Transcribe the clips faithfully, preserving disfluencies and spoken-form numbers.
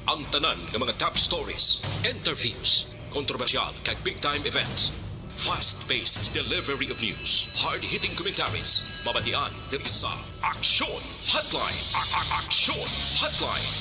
Ang tanan nga mga top stories, interviews, kontrobersyal kag big time events. Fast-paced delivery of news, hard-hitting commentaries, mabatian diri sa Aksyon Hotline. A- a- Aksyon Hotline.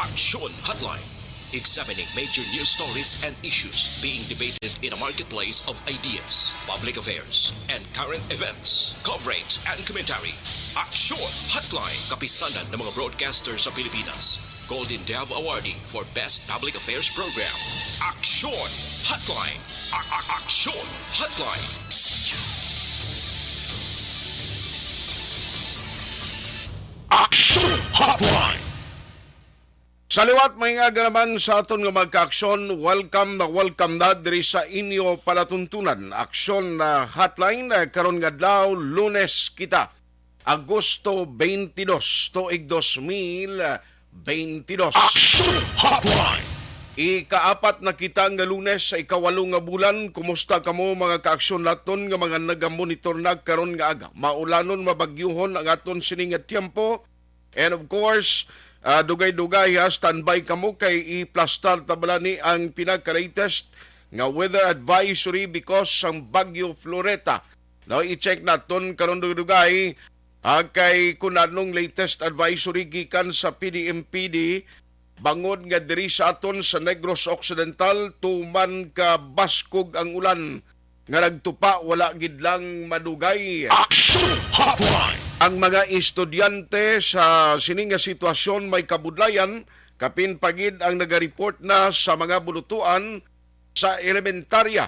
Aksyon Hotline. Examining major news stories and issues being debated in a marketplace of ideas, public affairs, and current events. Coverage and commentary. Aksyon Hotline. Kapisanan ng mga broadcaster sa Pilipinas. Golden Dove Awardee for Best Public Affairs Program. Aksyon Hotline. A- a- Aksyon Hotline. Aksyon Hotline. Sa liwat, may nga naman sa aton nga magkaaksyon, welcome na welcome na diri sa inyo palatuntunan. Aksyon na Hotline, eh, karon nga adlaw, Lunes kita, Agosto twenty-two, tuig dos mil twenty-two. Aksyon Hotline. Ikaapat na kita nga Lunes sa ikawalo nga bulan. Kumusta kamo, mga kaaksyon naton nga mga nagamonitor na karon nga aga? Maulanon, mabagyuhon ang aton sini nga tiyempo. And of course, ah, dugay-dugay ha, standby kamo kay iplastar ta bala ni ang pinaka-latest nga weather advisory because sang Bagyo Floreta. No, i-check naton karon dugay-dugay, ah, kay kun anong latest advisory gikan sa P D M P D bangod nga diri sa aton sa Negros Occidental tuman ka baskog ang ulan nga nagtupa, wala gid lang madugay. Aksyon Hotline. Ang mga estudyante sa sini nga sitwasyon may kabudlayan, kapin pa gid ang nagareport na sa mga bulutuan sa elementarya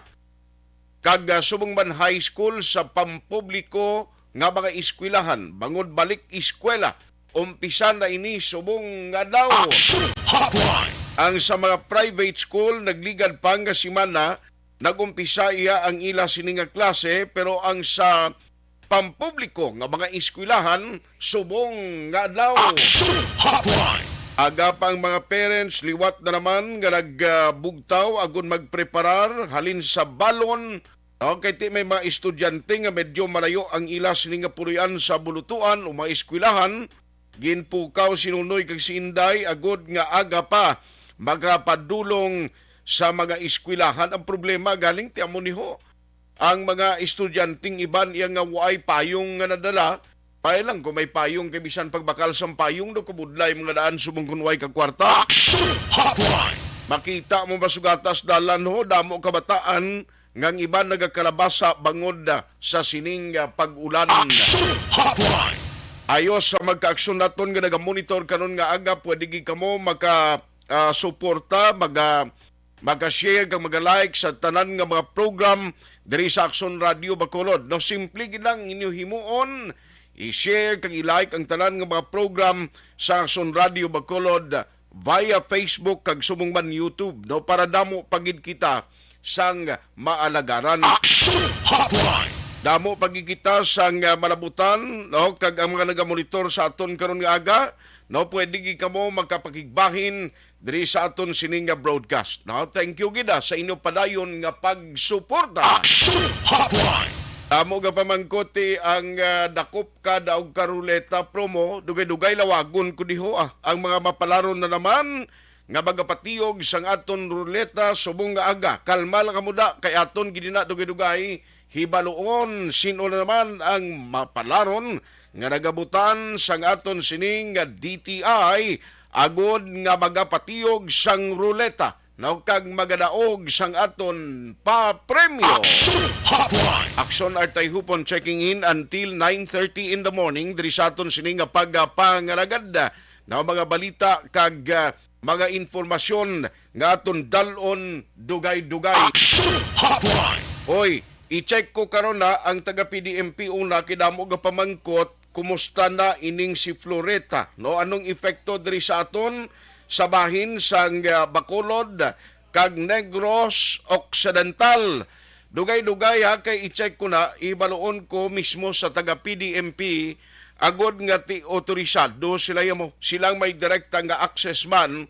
kag, ah, subong man high school sa pampubliko nga mga eskwelahan bangod balik eskwela. Umpisa na ini subong nga adlaw. Aksyon Hotline. Ang sa mga private school, nagligad pa nga semana, nag-umpisa iya ang ila sini nga klase, pero ang sa pampubliko nga mga eskwelahan, subong nga adlaw. Aksyon Hotline. Aga pa ang mga parents, liwat na naman nga nagbugtaw agud magpreparar halin sa balon. Okay, ti may mga estudyante nga medyo malayo ang ila sini nga puloy-an sa bulutuan o mga eskwelahan. Ginpukaw si Nonoy kag si Inday agud nga aga pa makapadulong sa mga eskwelahan. Ang problema galing ti amo ni ho, ang mga estudyanteng iban iya nga waay payong nga nadala. Pay lang kung may payong, kay bisan pagbakal sang payong daw kabudlay mga daan subong kun way ka kwarta. Aksyon Hotline. Makita mo ba sugata sa dalan ho, damo kabataan nga ang iban nagakalabasa bangod, ah, sa sining, ah, pag-ulan. Aksyon Hotline. Ayo sa magkaaksyon naton nga nagamonitor karon nga aga, pwede gid kamo maka, ah, suporta, maga, maga-share kag maga-like sa tanan nga mga program diri sa Aksyon Radio Bacolod. No, simple gid lang inyo himuon, i-share kag i-like ang tanan nga mga program sa Aksyon Radio Bacolod via Facebook kag subong man YouTube, no, para damo pa gid kita sang maalagaran. Aksyon Hotline. Damo pa gid kita sang, ah, malabutan, no, kag ang mga nagamonitor sa aton karon nga aga, no, pwede gid kamo makapakigbahin diri sa aton sini nga broadcast, no. Thank you gid, ah, sa inyo padayon nga pagsuporta. Aksyon Hotline. Damo nga pamangkot ti ang, ah, dakop ka daog ka ruleta promo, dugay-dugay lawagon ko diho, ah. Ang mga mapalaron na naman nga magapatiyog sang aton ruleta subong nga aga. Kalma lang kamo da, kay aton gid na dugay-dugay hibaluon sin-o na naman ang mapalaron nga nagabutan sang aton sining D T I agud nga magapatiyog sang ruleta, no, kag magadaog sang aton papremyo. Aksyon Hotline. Aksyon Artay Hupon checking in until nine thirty in the morning diri sa aton sini nga pagpangalagad, no, mga balita kag, ah, mga informasyon nga aton dal-on dugay-dugay. Aksyon Hotline. Oy, i-check ko karon na ang taga P D M P una, kay damo nga pamangkot, kumusta na ining si Floreta, no? Anong epekto diri sa aton sa bahin sang, ah, Bacolod kag Negros Occidental? Dugay-dugay ha, kay i-check ko na, ibaluon ko mismo sa taga P D M P, agud nga ti otorisado sila, ya mo, silang may direkta nga access man,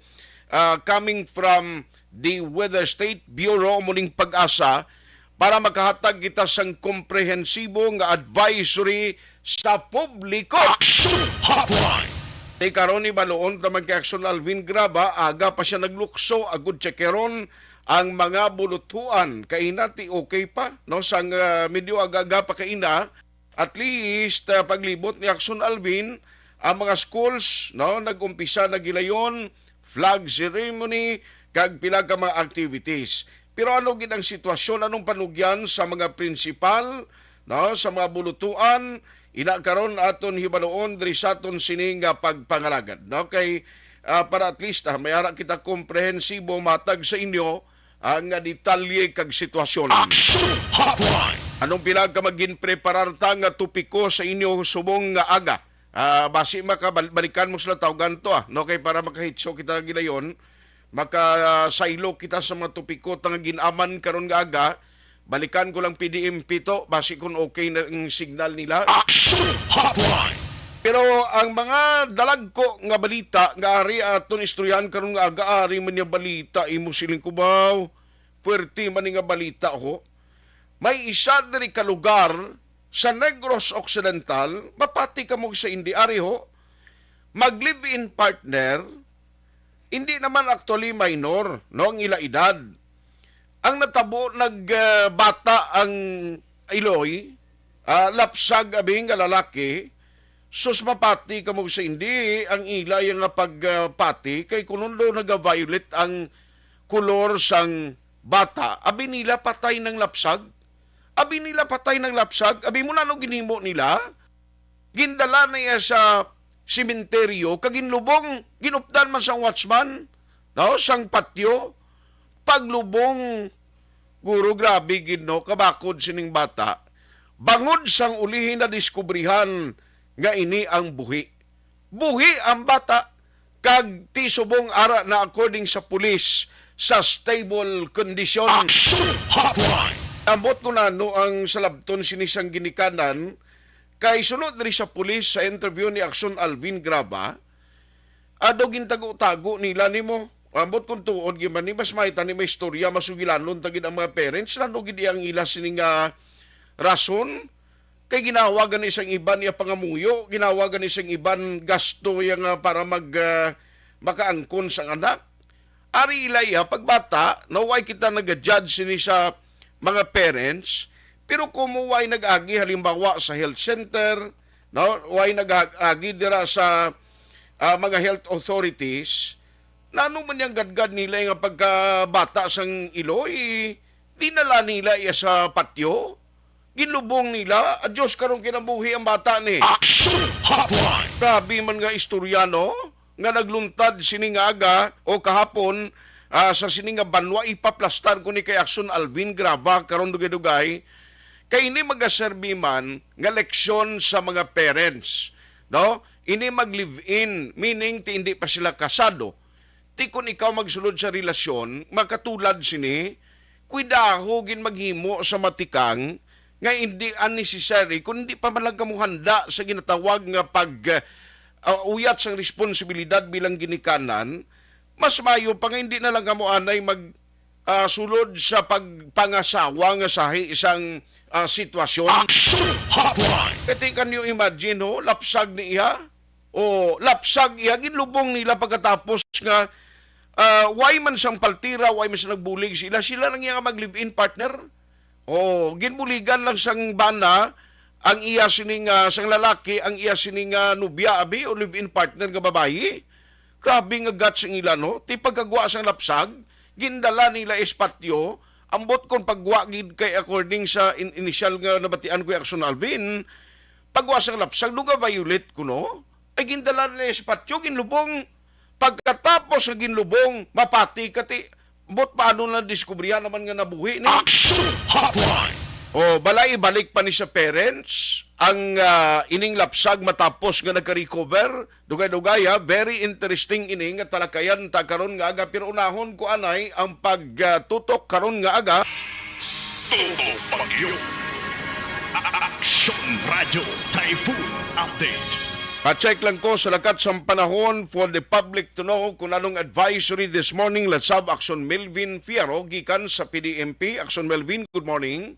ah, coming from the Weather State Bureau, muning PAGASA, para makahatag kita sang komprehensibo nga advisory sa publiko. Aksyon Hotline. Ti karon, ibaluon ta man kay Action Alvin Graba, aga pa siya naglukso, agud siya karon ang mga bulutuan. Kaina ti okay pa, no? Sang, ah, medyo aga-aga pa kaina, at least, ah, paglibot ni Action Alvin, ang mga schools, no, nag-umpisa na gilayon, flag ceremony, kag pila ka mga activities. Pero ano gid ang sitwasyon, anong panugyan sa mga prinsipal, no, sa mga bulutuan? Ina karon aton hibaluon diri sa aton sini nga pagpangalagad, no? Kay, ah, para at least, ah, may ara kita komprehensibo matag sa inyo ang, ah, detalye kag sitwasyon. Action Hotline! Anong pila ka magin preparar ta nga topiko sa inyo subong nga aga? Ah, basi makabal-, balikan mo sila, tawgan to, ah, no? Kay para makahitso kita gilayon, makasaylo kita sa mga topiko ta nga gin-aman karon nga aga. Balikan ko lang P D M P to, basi kung okay na ang signal nila. Action Hotline! Pero ang mga dalagko nga balita nga ari aton istoryahan karon nga aga, ari man niya balita, imo siling kubaw. Puwerte man ni nga balita, ho. May isa diri ka lugar sa Negros Occidental, mapati kamo sa indi, ari, ho. Mag-live-in partner, hindi naman actually minor, no, ang ila edad. Ang natabo, nag, ah, bata ang iloy, ah, lapsag abi nga lalaki, sus, mapati kamo sa indi ang ila iya nga pagpati, kay kuno daw naga-violate ang kolor sang bata. Abi nila patay ng lapsag. Abi nila patay ng lapsag. Abi mo na ano ginhimo nila? Gindala na iya sa sementeryo, kag ginlubong, ginupdan man sang watchman, no, sang patyo, paglubong, guro, grabe gid, no, kabakod sining bata. Bangod sang ulihi nadiskubrihan nga ini ang buhi. Buhi ang bata, kag ti subong ara na according sa pulis sa stable condition. Action Hotline! Ambot ko na ano ang salabton sini sang ginikanan, kay sunod diri sa pulis sa interview ni Action Alvin Graba, ado gintago-tago nila nimo. Ambot kung tuod gyud man ni, mas may tani may istorya, masugilanon ta gid ang mga parents. Ano gid ang ila sini nga rason? Kay ginawa gani sang iban iya pangamuyo, ginawa gani sang iban gasto iya nga para mag, ah, makaangkon sang anak. Ari ila iya pagbata, no, way kita naga-judge sini sa mga parents, pero kung mo way nag-agi halimbawa sa health center, no, way nag-agi dira sa, ah, mga health authorities, nano man yang gadgad nila nga pagkabata sang iloy, dinala nila iya sa patyo, ginlubong nila, adyos, karong kinabuhi ang bata ni. Action Hotline! Grabe man nga istorya, no? Nga nagluntad sini nga aga o kahapon, ah, sa sini nga banwa, ipaplastar ko ni kay Action Alvin Graba karon dugay-dugay. Kay ini magaserbi man nga leksyon sa mga parents, no? Ini mag-live-in, meaning ti hindi pa sila kasado. Ti kon ikaw magsulod sa relasyon, makatulad sini, kuidaho gid maghimo sa matikang nga hindi unnecessary, kung hindi pa man lang kamo handa sa ginatawag nga pag, ah, uyat sang responsibilidad bilang ginikanan, mas maayo pa nga hindi na lang kamo anay mag, ah, sulod sa pagpangasawa nga sahi sang, ah, sitwasyon. Action Hotline! Kati, can you imagine, ho? Lapsag ni iya. O, lapsag iya, ginlubong nila pagkatapos nga, ah, way man sang paltira, way man sang nagbulig sila, sila lang iya nga mag-live-in partner. O, ginbuligan lang sang bana ang iya sini nga, sang lalaki, ang iya sini nga nobya, abi, o live-in partner nga babayi. Grabe nga guts ang ila, no? Ti pagkagwa sang lapsag, gindala nila sa patyo, ambot kon pagwa gid kay according sa in-, initial nga nabatian ko, Action Alvin, pagwa sang lapsag, daw ga-violate kuno. Ay, gindala nila sa patyo, ginlubong. Pagkatapos nga ginlubong, mapati ka ti, ambot paano na diskubrihan naman nga nabuhi ni. Action Hotline! O, balay, balik pa ni sa parents ang, ah, ining lapsag matapos nga nagka-recover. Dugay-dugay, ha, very interesting ini nga talakayan ta karon nga aga, pero unahon ko anay ang pagtutok karon nga aga. Tutok Bagyo. Action Radio Typhoon Update. Pa-check lang ko sa lakat sang panahon for the public to know kung anong advisory this morning. Let's have Action Melvin Fierro gikan sa P D M P. Action Melvin, good morning.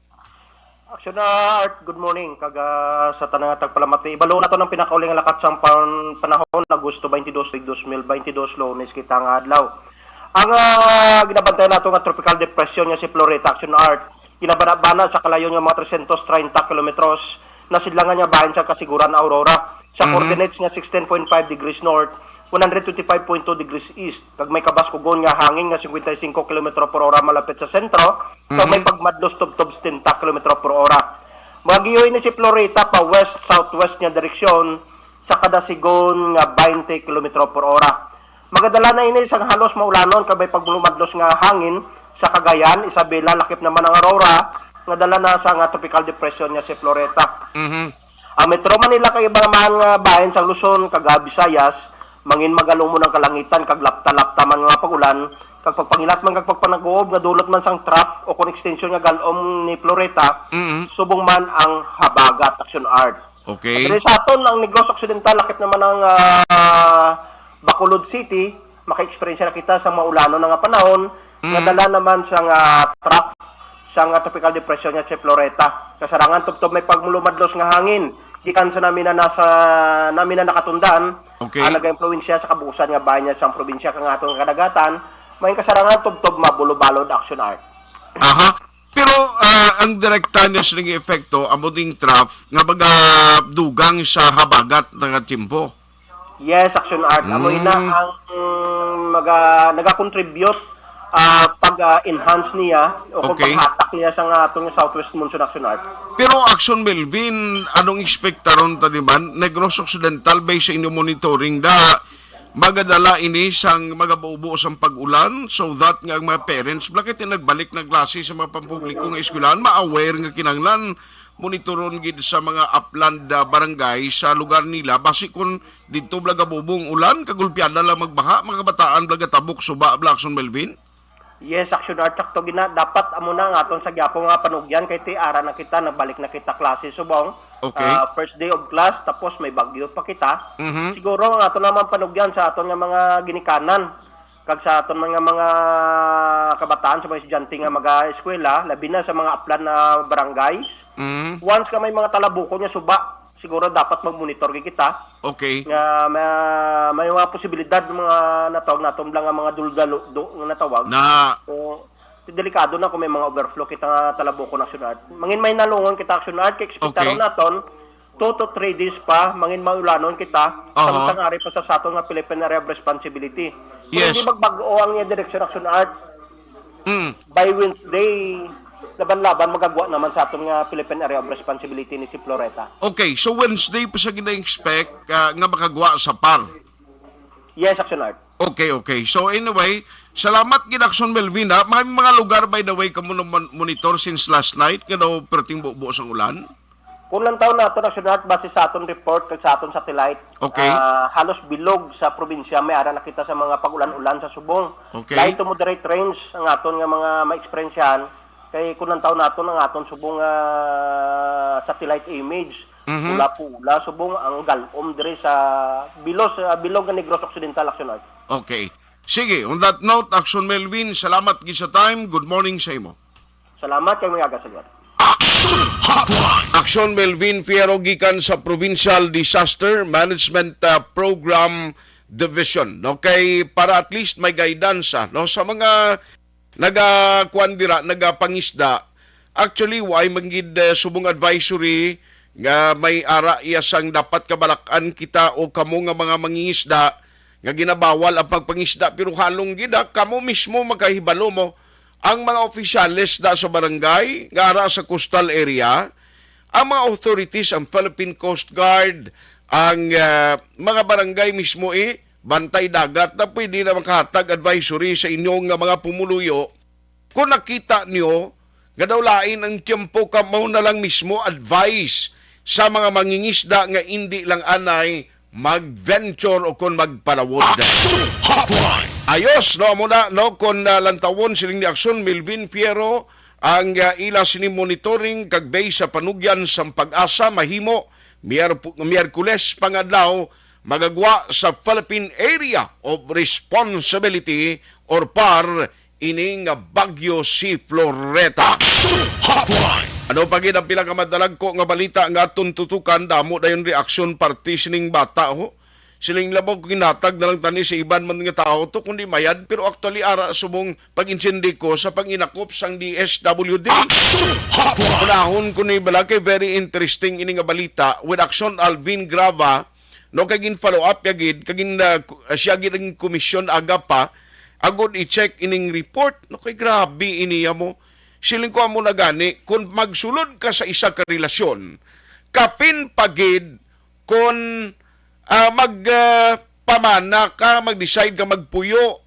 Action Art, good morning. Kag ah, sa tanang tagpalamati, ibalo naton ang pinakauli nga lakat sang pan panahon, Agosto twenty-two, twenty twenty-two, Lunes kita nga adlaw. Ang ah, ginabantayan nato nga tropical depression nga si Floreta, Action Art, ginabanabana sa kalayo nga mga three hundred thirty kilometers, nasidlangan niya bahin sa Kasiguran, Aurora, sa Mhm. coordinates nga sixteen point five degrees north, one hundred twenty-five point two degrees east, kag may kabaskugon nga hangin nga fifty-five kilometro por hora malapit sa sentro, kag may Mhm. pagmadlos tubtob seventy kilometro por hora. Magagiyo ini si Floreta pa west-southwest nga direksyon sa kada sigon nga twenty kilometro por hora. Magadala na ini sang halos maulanon kag may paglumadlos nga hangin sa Cagayan, Isabela, lakip naman ang Aurora, nga dala na sa nga tropical depression nga si Floreta. Mhm. Ang Metro Manila kag iban man nga bahin sang Luzon kag ah, Visayas, mangin magalumon ang kalangitan kag lapta-lapta man nga pag-ulan, kag pagpangilat man kag pagpanaguob nga dulot man sang trough o kon extension nga gal-om ni Floreta, Mhm. subong man ang habagat, Action Art. Okay. Diri sa aton, ang Negros Occidental, lakip naman ang ah, Bacolod City, maka-experience na kita sa maulanon na nga panahon, nga Mm. dala naman sa nga trough, sa nga tropical depression nga si Floreta. Kasarangan tubtob may pagmulumadlos nga hangin gikan sa nami na nasa, nami na nakatundaan, Okay. ang nagaimpluwensya sa kabuusan nga bahin niya sang probinsya kang aton kadagatan, may kasarangan tubtob mabulo-balod, Action Art. Aha. Pero ah, ang direkta niya sining epekto amo ding trough nga magadugang sa habagat nga tiyempo. Yes, Action Art. Amo ina Mm. ang maga nagakontribute ah, pag-enhance niya o kung Okay. paghatak niya sa nga atong southwest monsoon, Action Art. Pero Action Melvin, anong ekspektaron ta naman? Negros Occidental, based sa inyong monitoring, da magadala ini sang magabubo sang pag-ulan, so that nga ang mga parents, bala kay nagbalik na klase sa mga pampubliko nga eskwelahan, ma-aware nga kinahanglan monitoron gid sa mga upland ah, barangay sa lugar nila, basi kung didto bala gabubo ang ulan, kagulpiada lang magbaha, mga kabataan bala gatabok suba, bala, Action Melvin? Yes, Action Art, sakto gina. Dapat amo na ang aton sa gyapon nga panugyan kay ti ara na kita, nagbalik na kita klase subong. Okay. Ah, first day of class, tapos may bagyo pa kita. Mhm. Siguro ang aton naman panugyan sa aton nga mga ginikanan, kag sa aton mga, mga kabataan, sa mga estudyante nga mag-eskwela, labi na sa mga aplan na barangays. Mhm. Once ka may mga talabukon nga suba, siguro dapat mag-monitor gid kita Okay. nga ma-, may mga posibilidad, mga natawag naton lang nga mga dulgaludo nga natawag. Na So, delikado na kung may mga overflow kita nga talabukon, Action Art. Mangin may nalungon kita, Action Art, kay ekspektaron Okay. naton two to three days pa, mangin maulanon kita, Aha. samtang ari pa sa, sa aton nga Philippine Area of Responsibility. Kung Yes. hindi magbag-o ang iya direksyon, Action Art, Mm. by Wednesday, laban-laban magagwa naman sa aton nga Philippine Area of Responsibility ni si Floreta. Okay, so Wednesday pa sa gina-expect ah, nga makagwa sa par. Yes, Action Art. Okay, okay. So anyway, salamat gid, Action Melvin, ha. May mga lugar, by the way, kamo na mon-, monitor since last night nga daw perting bubo sang ulan? Kung lantaw naton, Action Art, base sa aton report kag sa aton satellite, Okay. ah, halos bilog sa probinsya may ara na kita sa mga pag-ulan-ulan sa subong. Okay. Light to moderate range ang aton nga mga maeksperiensyahan. Kay kung lantaw naton ang aton subong nga satellite image, Mhm. pula-pula subong ang gal-om diri sa bilos, ah, bilog nga Negros Occidental, Action Art. Okay. Sige, on that note, Action Melvin, salamat gid sa time. Good morning sa imo. Salamat kay mga aga, Action Melvin Fierro gikan sa Provincial Disaster Management ah, Program Division. Okay, para at least may guidance ah, no, sa mga nagakuan dira, nagapangisda. Actually, way man gid eh, subong advisory nga may ara iya sang dapat kabalak-an kita o kamo nga mga mangingisda nga ginabawal ang pagpangisda, pero halong gid ha, kamo mismo makahibalo mo, ang mga opisyales da sa barangay nga ara sa coastal area, ang mga authorities, ang Philippine Coast Guard, ang ah, mga barangay mismo eh, bantay dagat na pwede na makahatag advisory sa inyo nga mga pumuluyo. Kung nakita nyo nga daw lain ang tiyempo, kamo na lang mismo advice sa mga mangingisda nga indi lang anay mag-venture o kon magpalawod. Action Hotline. Ayos, no? Amo na, no? Kon ah, lantawon siling ni Action Melvin Fierro ang ah, ila sini monitoring kag base sa panugyan sang PAGASA, mahimo Miyerp-, Miyerkules pangadlaw magagwa sa Philippine Area of Responsibility or par ini nga bagyo si Floreta. Action Hotline. Ano pa gid ang pila ka madalagko nga balita nga aton tutukan, damo dayon reaksyon parte sining bata, ho? Siling labaw, ginhatag na lang tani sa iban man nga tawo to, kundi mayad, pero actually ara subong pag-intindi ko sa pag-inakop sang D S W D. Action Hotline! Unahon ko ni bala kay very interesting ini nga balita with Action Alvin Grava, no, kay gin-follow up ya gid, kag gin, uh, ku-, uh, siya gid ang komisyon aga pa, agod i-check ining report, no, kay grabe ini ya mo. Siling ko amo na gani, kung magsulod ka sa isa ka relasyon, kapin pa gid kung, ah, mag, ah, pamana ka, mag-decide ka magpuyo,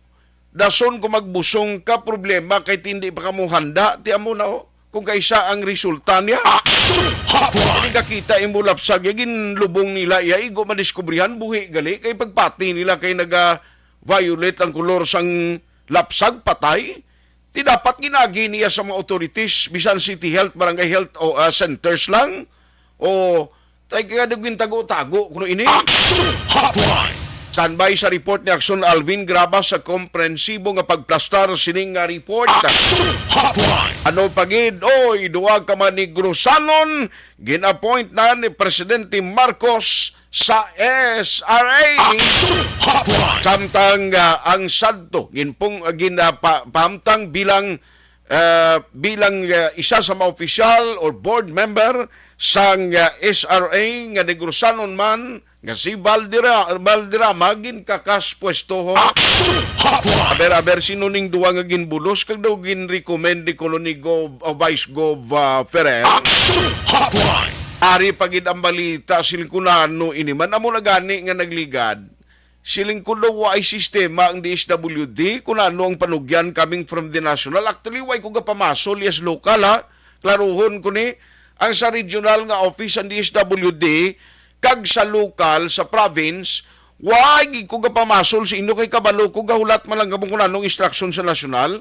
dason kung magbusong ka, problema kay ti hindi pa kamo handa, ti amo na, oh, kung kaisa ang resulta niya. Action Hotline! Hindi ka kita imo lapsag, ya ginlubong nila, ya igo madiskubrihan, buhi gali, kay pagpati nila kay naga-violate ang kolor sang lapsag, patay. Ti dapat ginagi niya sa mga authorities, bisan city health, barangay health o, ah, centers lang. O, tay ka daw gintago-tago kuno ini. Action Hotline! Standby sa report ni Action Alvin Graba sa komprensibo nga pagplastar sining nga report. Action Hotline! Ano pa gid? Oy, duwa ka Manegrusanon gin-appoint na ni Presidente Marcos sa S R A. Action Hotline! Samtang, ah, ang sadto ginpung-, ah, gin-, ah, pa-, pahamtang bilang, ah, bilang, ah, isa sa mga opisyal or board member sang, ah, S R A nga Negrusanon man nga si Valdera-, Valderrama ginkakas pwesto, ho. Action Hotline! Aber, aber, sino ning duwa nga ginbulos kag daw ginrecommend ni kuno ni Gov, o Vice Gov, ah, Ferrer? Action Hotline! Ari pa gid ang balita, siling ko, nano ini man. Amo na gani nga nagligad. Siling ko daw, wa ay sistema ang D S W D kung ano ang panugyan coming from the national. Actually, wa ko gapamasol, yes, local, ha. Klaruhon ko ni, ang sa regional nga office ang D S W D, kag sa local, sa province, wa gid ko gapamasol sa inyo kay kabalo ko, gahulat man lang kamo kung anong instruction sa national.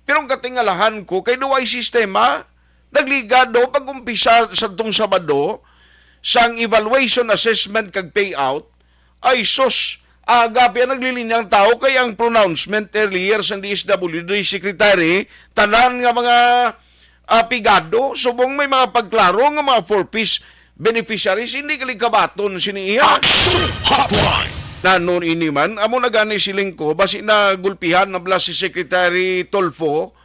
Pero ang katingalahan ko, kay daw ay sistema, nagligado pag-umpisa sa tong Sabado, sang evaluation, assessment, kag payout, ay sus, aga pa naglilinya ang tao kay ang pronouncement earlier sang D S W D secretary, tanan nga mga, ah, pigado, subong may mga pagklaro nga mga four Ps beneficiaries, hindi gali kabaton sini iya. Action Hotline! Nanon ini man, amo na gani siling ko, basi na gulpihan na bala si Secretary Tulfo,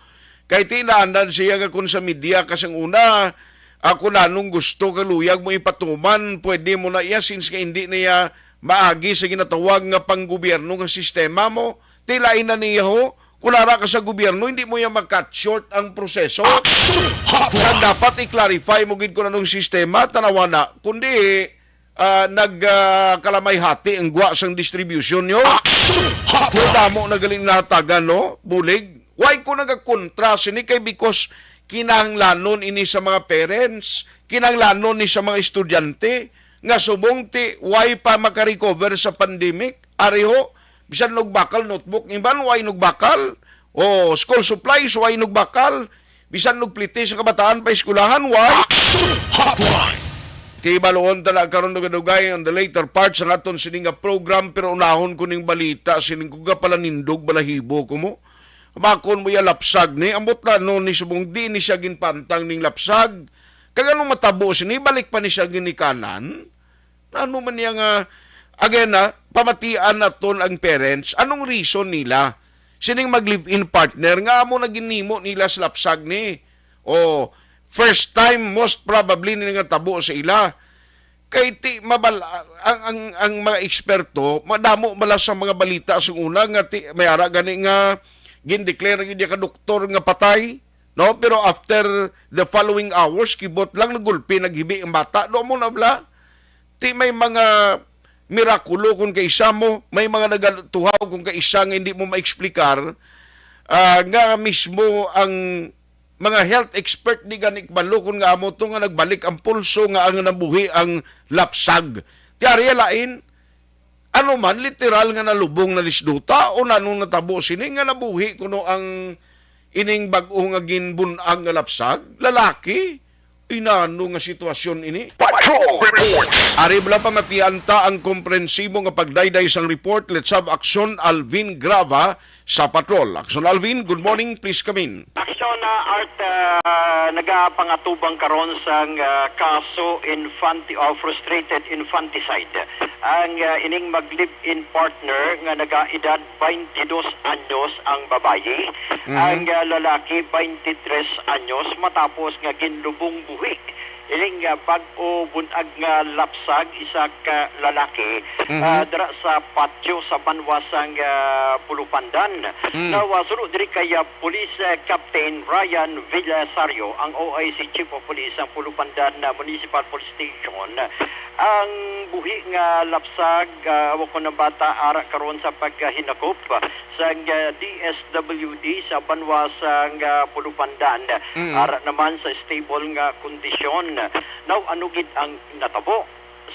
kay tinanan siya nga kung sa media ka sang una, ako nanong gusto ka luyag mo ipatuman, pwede mo na iya since nga hindi na iya maagi sa ginatawag nga panggobyerno nga sistema mo. Tilain na niya ho, kung ara ka sa gobyerno, hindi mo iya ma-cut short ang proseso. Action Hotline! Ang dapat i-clarify mo gid kung anong sistema, tanawa na. Kundi, ah, nag, ah, kalamay hati ang gwa sang distribution nyo. Action Hotline! Pero damo na galing natagan, no? Bulig. Why ko nagakontra sini? Kay because kinahanglanon ini sa mga parents, kinahanglanon ni sa mga estudyante, nga subong ti why pa makarecover sa pandemic. Ari ho, bisan nugbakal notebook, iban why nugbakal, o school supplies, why nugbakal, bisan nugpliti sa kabataan pa eskwelahan, why? Action Hotline! Ti baluon ta na karon dugay-dugay on the later part sa aton sini nga program, pero unahon ko ning balita, sining ko gapalanindog, balahibo ko mo. Makon mo ya lapsag ni, ambot na no ni subong di ni siya ginpantang ning lapsag. Kag anong matabo sini, balik pa ni siya ginikanan? Ano man niya nga, again na, pamatian naton ang parents, anong reason nila? Sining mag-live-in partner nga amo na ginimo nila sa lapsag ni. O, first time, most probably, ni nga tabo sa ila. Kay ti mabal-, ang, ang, ang mga eksperto, madamo bala sa mga balita sa una nga ti, may ara gani nga gindeclare gyud ka doktor nga patay, no? Pero after the following hours, kibot lang nagulpi, naghibi ang bata. Do mo na bala? Ti may mga mirakulo kung kaisa mo, may mga nagatuhaw kung kaisa nga hindi mo maeksplikar, ah, nga mismo ang mga health expert di gani kabalo kung nga amo to nga nagbalik ang pulso nga ang nabuhi ang lapsag. Ti ari lain, ano man, literal nga nalubong na lisduta o nanong natabo sini nga nabuhi kuno ang ining bag-o nga ginbun-ag nga lapsag? Lalaki? Inano nga sitwasyon ini? Patrol Report. Ari bala, pamatian ta ang komprensibo nga pagdayday sang report. Let's have Aksyon Alvin Grava sa Patrol. Aksyon Alvin, good morning. Please come in. Aksyon na Art, ah, nagapangatubang karon sang, ah, kaso infant-, o frustrated infanticide. Ang, ah, ining mag-live-in partner nga nagaedad twenty-dos anyos ang babayi, Mhm. ang, ah, lalaki twenty-tres anyos, matapos nga ginlubong buhi ining, ah, bag-o bunag nga lapsag, isa ka lalaki, Mhm. ah, dira sa patio sa banwa sang, ah, Pulupandan. Mm. Now, ah, suno diri kay, ah, Police, ah, Captain Ryan Villasario, ang O I C Chief of Police sang Pulupandan, ah, Municipal Police Station, ang buhi nga lapsag, ah, wa ko na bata, ara karon sa paghinakop sang, ah, D S W D sa banwa sang, ah, Pulupandan. Mm. Ara naman sa stable nga kondisyon. Now, ano gid ang natabo?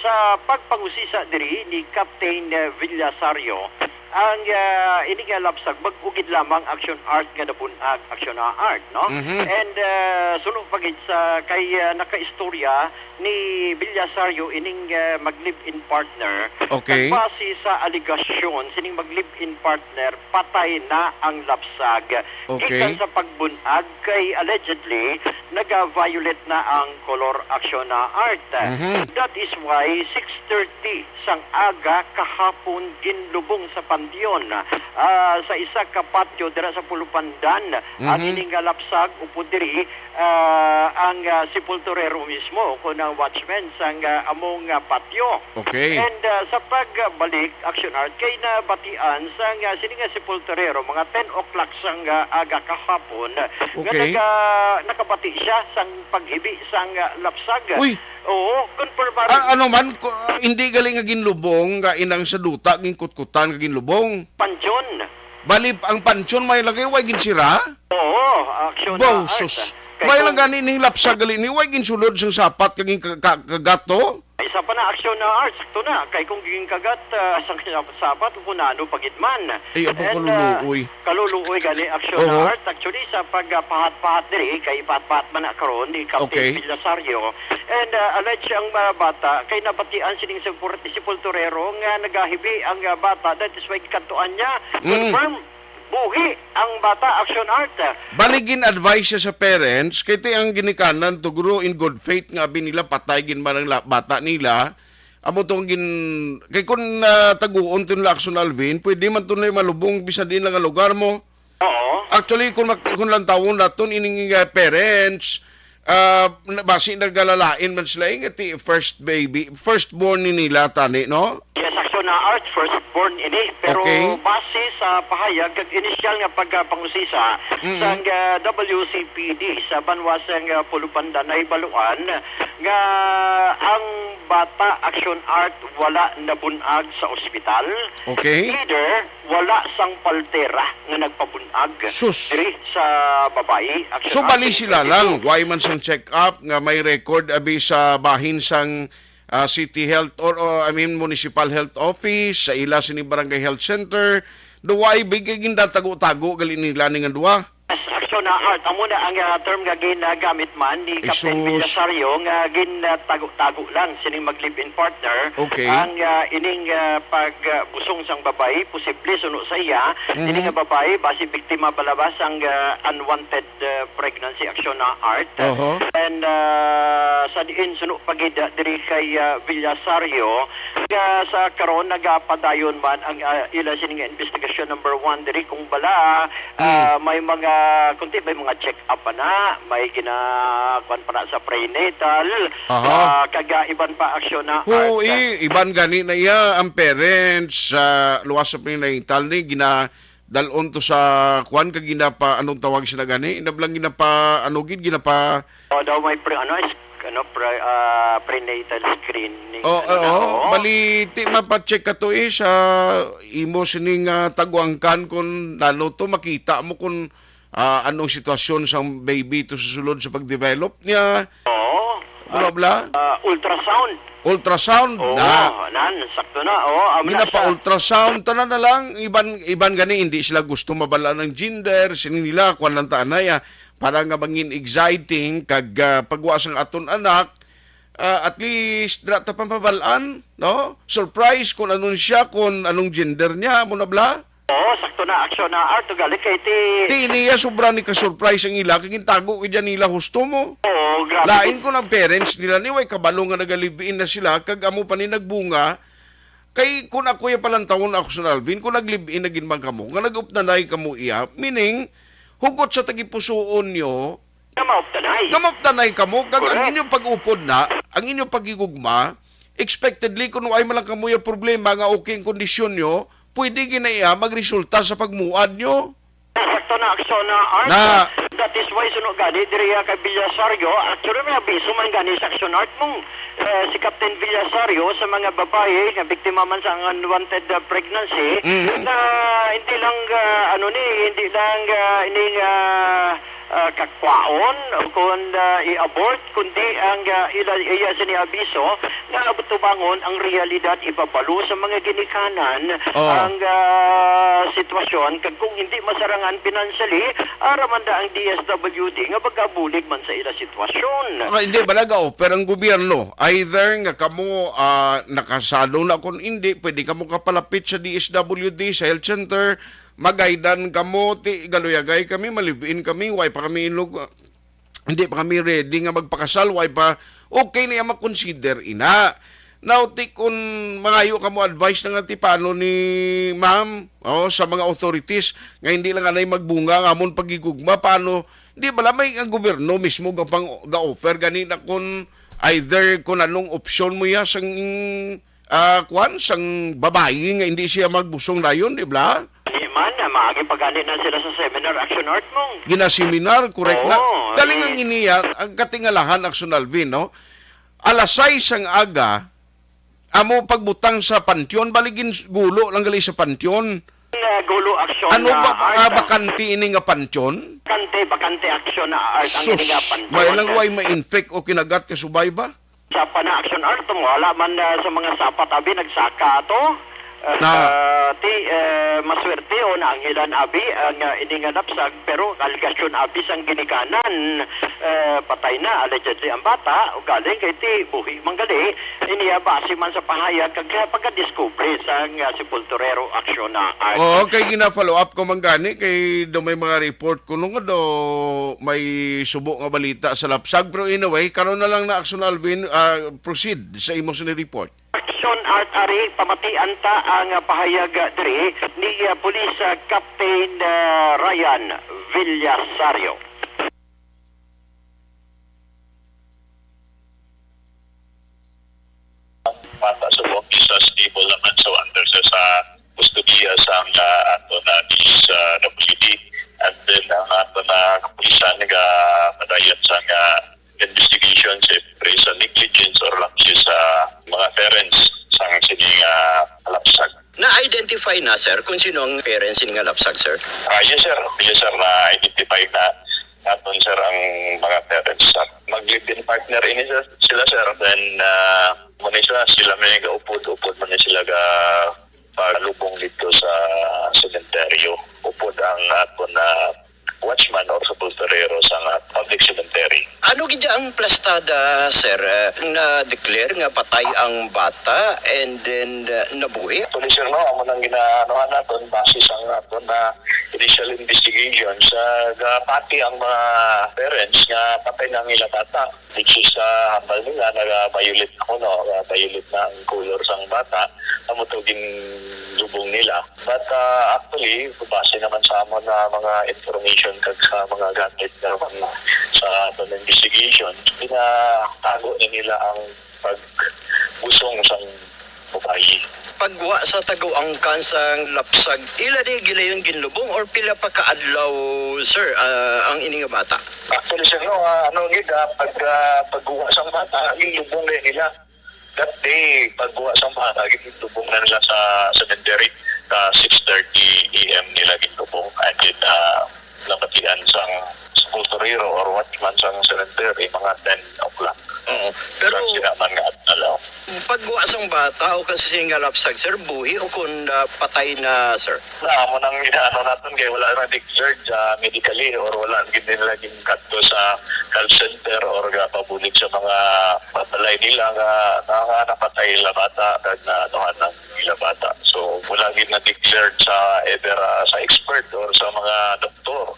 Sa pagpangusisa diri ni Captain, eh, Villasario, ang, ah, ini nga lapsag bag-o gid lamang, Aksyon Art, nga nabun-ag, Aksyon Art, no? Mhm. And, ah, suno pa gid sa kay, ah, nakaistorya ni Villasario ining, ah, mag-live-in partner, Okay. Kag base sa alegasyon sining mag-live-in partner, patay na ang lapsag. Okay. Gikan sa pagbun-ag kay allegedly naga-violate na ang kolor, Aksyon na Art. Mhm. That is why six thirty sang aga kahapon ginlubong sa panteon, ah, sa isa ka patio dira sa Pulupandan ang Mhm. ining nga lapsag, upod diri, ah, ang, ah, sepulturero mismo, kun ang watchman sang, ah, among, ah, patio. Okay. And, ah, sa pagbalik, Aksyon Art, kay nabatian sang, ah, sini nga sepulturero, mga ten o'clock sang, ah, aga kahapon, nga Okay. naga-, nakabati siya sang paghibi sang, ah, lapsag. Uy! Oo, konfirmado. A-, ano man, ku-, hindi gali nga ginlubong, nga inang sa duta, ginkutkutan nga ginlubong. Pansyon. Bali, ang pansyon may lagay, way ginsira? Oo, Aksyon na Art. Sus. Kay May kung lang gani ning lapsag gali ni, way ginsulod sang sapat kag gin ka-, ka-, kagato? Isa pa na, Aksyon na Art, sakto na. Kay kung ginkagat, ah, sang sapat, kung ano pa gid man. Ay, abo, And, ah, kaluluoy. Kaluluoy gani, Aksyon na Oho. Art. Actually, sa pagpahat-pahat diri, kay pahat-pahat man na karon ni Captain Okay. Villasario. And, ah, alleged ang, ah, bata, kay nabatian sining sepul-, sepulturero nga nagahibi ang, ah, bata. That is why gikadtuan niya. Mm. Confirm, buhi ang bata, Aksyon Art. Bali, gin-advise siya sa parents, kay ti ang ginikanan to, guro, in good faith, nga abi nila, patay gid man ang la-, bata nila. Amo to ang gin-, kay kun, ah, taguon to nila, Aksyon Alvin, pwede man to na malubong bisan di na nga lugar mo. Oo. Actually, kung mak-, kung lantawon naton ining, ah, parents, ah, na-, basi nagalalain man sila, eh, nga ti first baby, firstborn ni nila tani, no? Yes, Aksyon na Art, firstborn ini. Pero Okay. base sa pahayag kag inisyal nga pagpangusisa Mm-mm. sang, ah, W C P D sa banwa sang, ah, Pulupandan, nahibaluan nga ang bata, Aksyon Art, wala nabun-ag sa ospital. Okay. Either wala sang paltera nga nagpabun-ag Sus. diri sa babayi. Aksyon So, bali Art, sila lang, why man sang check-up nga may record abi sa bahin sang, ah, City Health or, or, I mean, Municipal Health Office, sa ila sini Barangay Health Center, do why bigay gindatago-tago gali nila ni nga duwa? Yes, Aksyon na Art, amo na ang, ah, term nga ginagamit man ni Captain Jesus. Villasario nga ginatago-tago lang sining mag-live-in partner Okay. ang, ah, ining, ah, pagbusong sang babayi, posible suno sa iya, Mhm. ini nga babayi basi biktima balabas ang, ah, unwanted, ah, pregnancy, Aksyon na Art. Oho. And, ah, sa diin suno pa gid, ah, diri kay, ah, Villasario, nga sa karon nagapadayon man ang, ah, ila sini nga investigasyon number one diri kung bala, Mm. ah, may mga, kunti may mga check-up pa na, may gina-, kwan pa na sa prenatal, Aha. ah, kag, ah, iban pa, Aksyon na Oo, Art. eh, iban gani na iya ang parents sa luwas sa prenatal ni gina-, dalon to sa kwan kag ginapa, anong tawag sila gani? Inablang ginapa, ano gid, ginapa Oh, daw may pre-, ano, is-, ano, pre-, ah, prenatal screening, Oh, ano na, oo. oo. Bali, ti mapacheck ka to, eh, sa imo sining, ah, taguangkan kung ano to, makita mo kung, ah, anong sitwasyon sang baby to sa sulod sa pag-develop niya. Oo. Bla, bla. Ah, ultrasound. Ultrasound Oo, na. nan, sakto na. Oo, amo na siya. Ginapa-ultrasound, tanan na lang. Iban, iban gani, hindi sila gusto mabala ng gender. Sini nila, kwan lang ta anay, ah. Para nga mangin exciting, kag, ah, pagwa sang aton anak, ah, at least dira ta pamabal-an, no? Surprise kung anong siya, kung anong gender niya, mo na bala? Oo, sakto na, aksyon na, Art, ugali kay ti Ti niya sobra ni ka-surprise ang ila, kay gintago ko dyan nila husto mo. Oo, grabe. Lain ko ng parents nila ni, way kabalo nga naga-live-in na sila, kag amo pa ni nagbunga, kay kung ako ya palantawon ako sa Alvin, kung nag-live-in na gid man kamo, nga nag-upnanay kamo iya, meaning, hugot sa tagipusuon nyo, Nga mauptanay. Nga mauptanay kamo, kag ang Correct. Inyong pag-upod na, ang inyong paghigugma, expectedly, kung way man lang kamo yung problema nga okay ang kondisyon nyo, pwede ginaiya magresulta sa pagmuad nyo. Sakto na aksyon na Art. Na That is why suno gani diri kay Villasario. Actually, may abiso man gani sa aksyon Art mong, eh, si Captain Villasario sa mga babae nga biktima man sa unwanted, ah, pregnancy, Mhm. na hindi lang, ah, ano ni, hindi lang, ah, ining, ah, ah, kakwaon o kung, ah, i-abort, kundi ang, ah, ila, iya sini abiso nga atubangon ang realidad, ipabalo sa mga ginikanan Oh. ang, ah, sitwasyon, kag kung hindi masarangan financially, ara man da ang D S W D nga magabulig man sa ila sitwasyon. Ah, hindi, bala ga-offer ang gobyerno. Either nga kamo, ah, nakasalo na, kung hindi, pwede kamo kapalapit sa D S W D, sa health center, magaydan kamo, ti, galuyagay kami, malive-in kami, way pa kami inlog, hindi pa kami ready nga magpakasal, way pa, okay na iya makonsider ina. Now, ti, kung mangayo kamo advice na nga ti paano ni ma'am, oh, sa mga authorities nga hindi lang anay magbunga ang amon pagigugma, paano, di bala may ang gobyerno mismo gapang, ga-offer gani na kung either kung anong opsyon mo ya sang, ah, kwan, sang babayi nga hindi siya magbusong dayon, di bala? Di man, ah, maagi pa gani na sila sa seminar, Action Art mong. Ginaseminar, correct na. Oo, Galing eh. Ang iniya, ang katingalahan, Action Alvin, no? Alas sais sang aga, amo pagbutang sa panteon, baligin gulo lang gali sa panteon. Nga gulo aksyon Ano nga ba, mga art, ah, bakante ini nga panteon? Bakante, bakante aksyon na art ang Sus, ini nga panteon. May lang way ma-infect o kinagat ka subay ba? Sa pana aksyon art, wala man, ah, sa mga sapat abi nagsaka ato. Ah, Na. Ah, ti, eh, maswerte o naangilan abi ang, ah, ini nga lapsag, pero alegasyon abi sang ginikanan, eh, patay na allegedly ang bata, ugaling kay ti buhi man gali, iniya base man sa pahayag kag, ah, pagkadiskubre sang, ah, sepulturero aksyon na art. Oo, kay gina-follow up ko man gani kay do may mga report kuno nga do may subo nga balita sa lapsag. Pero anyway, karon na lang na, Action Alvin, ah, proceed sa imo sini report. Action Art, ari pamatian ta ang, ah, pahayag, ah, diri ni, ah, Police, ah, Captain, ah, Ryan Villasario. Bata subong, isa stable naman, so under sa, sa kustodiya sang, ah, ato na D S W D. And then ang ato na kapulisan nagapadayon sang, ah, investigation sa, sa negligence or lack sa mga parents sang sining, ah, lapsag. Na-identify na, sir, kung sino ang parents sini nga lapsag, sir? Ah, yes, sir. Yes, sir. Na-identify na naton, sir, ang mga parents, sir. Mag-live-in partner ini, sir, sila, sir. Then, ah, muna sila, sila may gaupod-upod man sila ga palubong dito sa sementeryo. Upod ang aton na watchman or sepulturero sa nga public cemetery. Ano gid ang plastada, sir, eh, na-declare nga patay ang bata and then, eh, nabuhi? Actually, sir, no, amo nang ginaanohan naton base sa nga aton na initial investigation sa gapati ang mga parents nga patay na ang ila bata. Which is, ah, hambal nila, naga-violet na kuno, ah, violet na ang color sang bata, amo to ginlubong nila. But, ah, actually, base naman sa amon na mga information kag sa mga gamit naman sa aton investigation, ginatago na nila ang pagbusong sang babayi. Pagwa sa taguangkan sang lapsag, ila di gilayon ginlubong or pila pa ka adlaw, sir, ah, ang ini nga bata? Actually, sir, no, ah, ano gid, ah, pag, ah, pagguwa sang bata, ginlubong na nila. That day, pagguwa sang bata, ginlubong na nila sa cemetery. Sa six thirty A M nila ginlubong. And then, ah, nabatian sang sepulturero or watchman sang cemetery, mga ten o'clock. Oo. Pero Pero sila man nga adlaw. Pagwa sang bata o kung sa sini nga lapsag, sir, buhi o kung, ah, patay na, sir? Na, amo nang inaano naton kay wala na declared, ah, medically or wala gid nila ginkadto sa health center or gapabulig sa mga balay nila nga, nga, nga napatay ila bata kag naanuhan ang ila bata. So, wala gid na declared sa either, ah, sa expert or sa mga doktor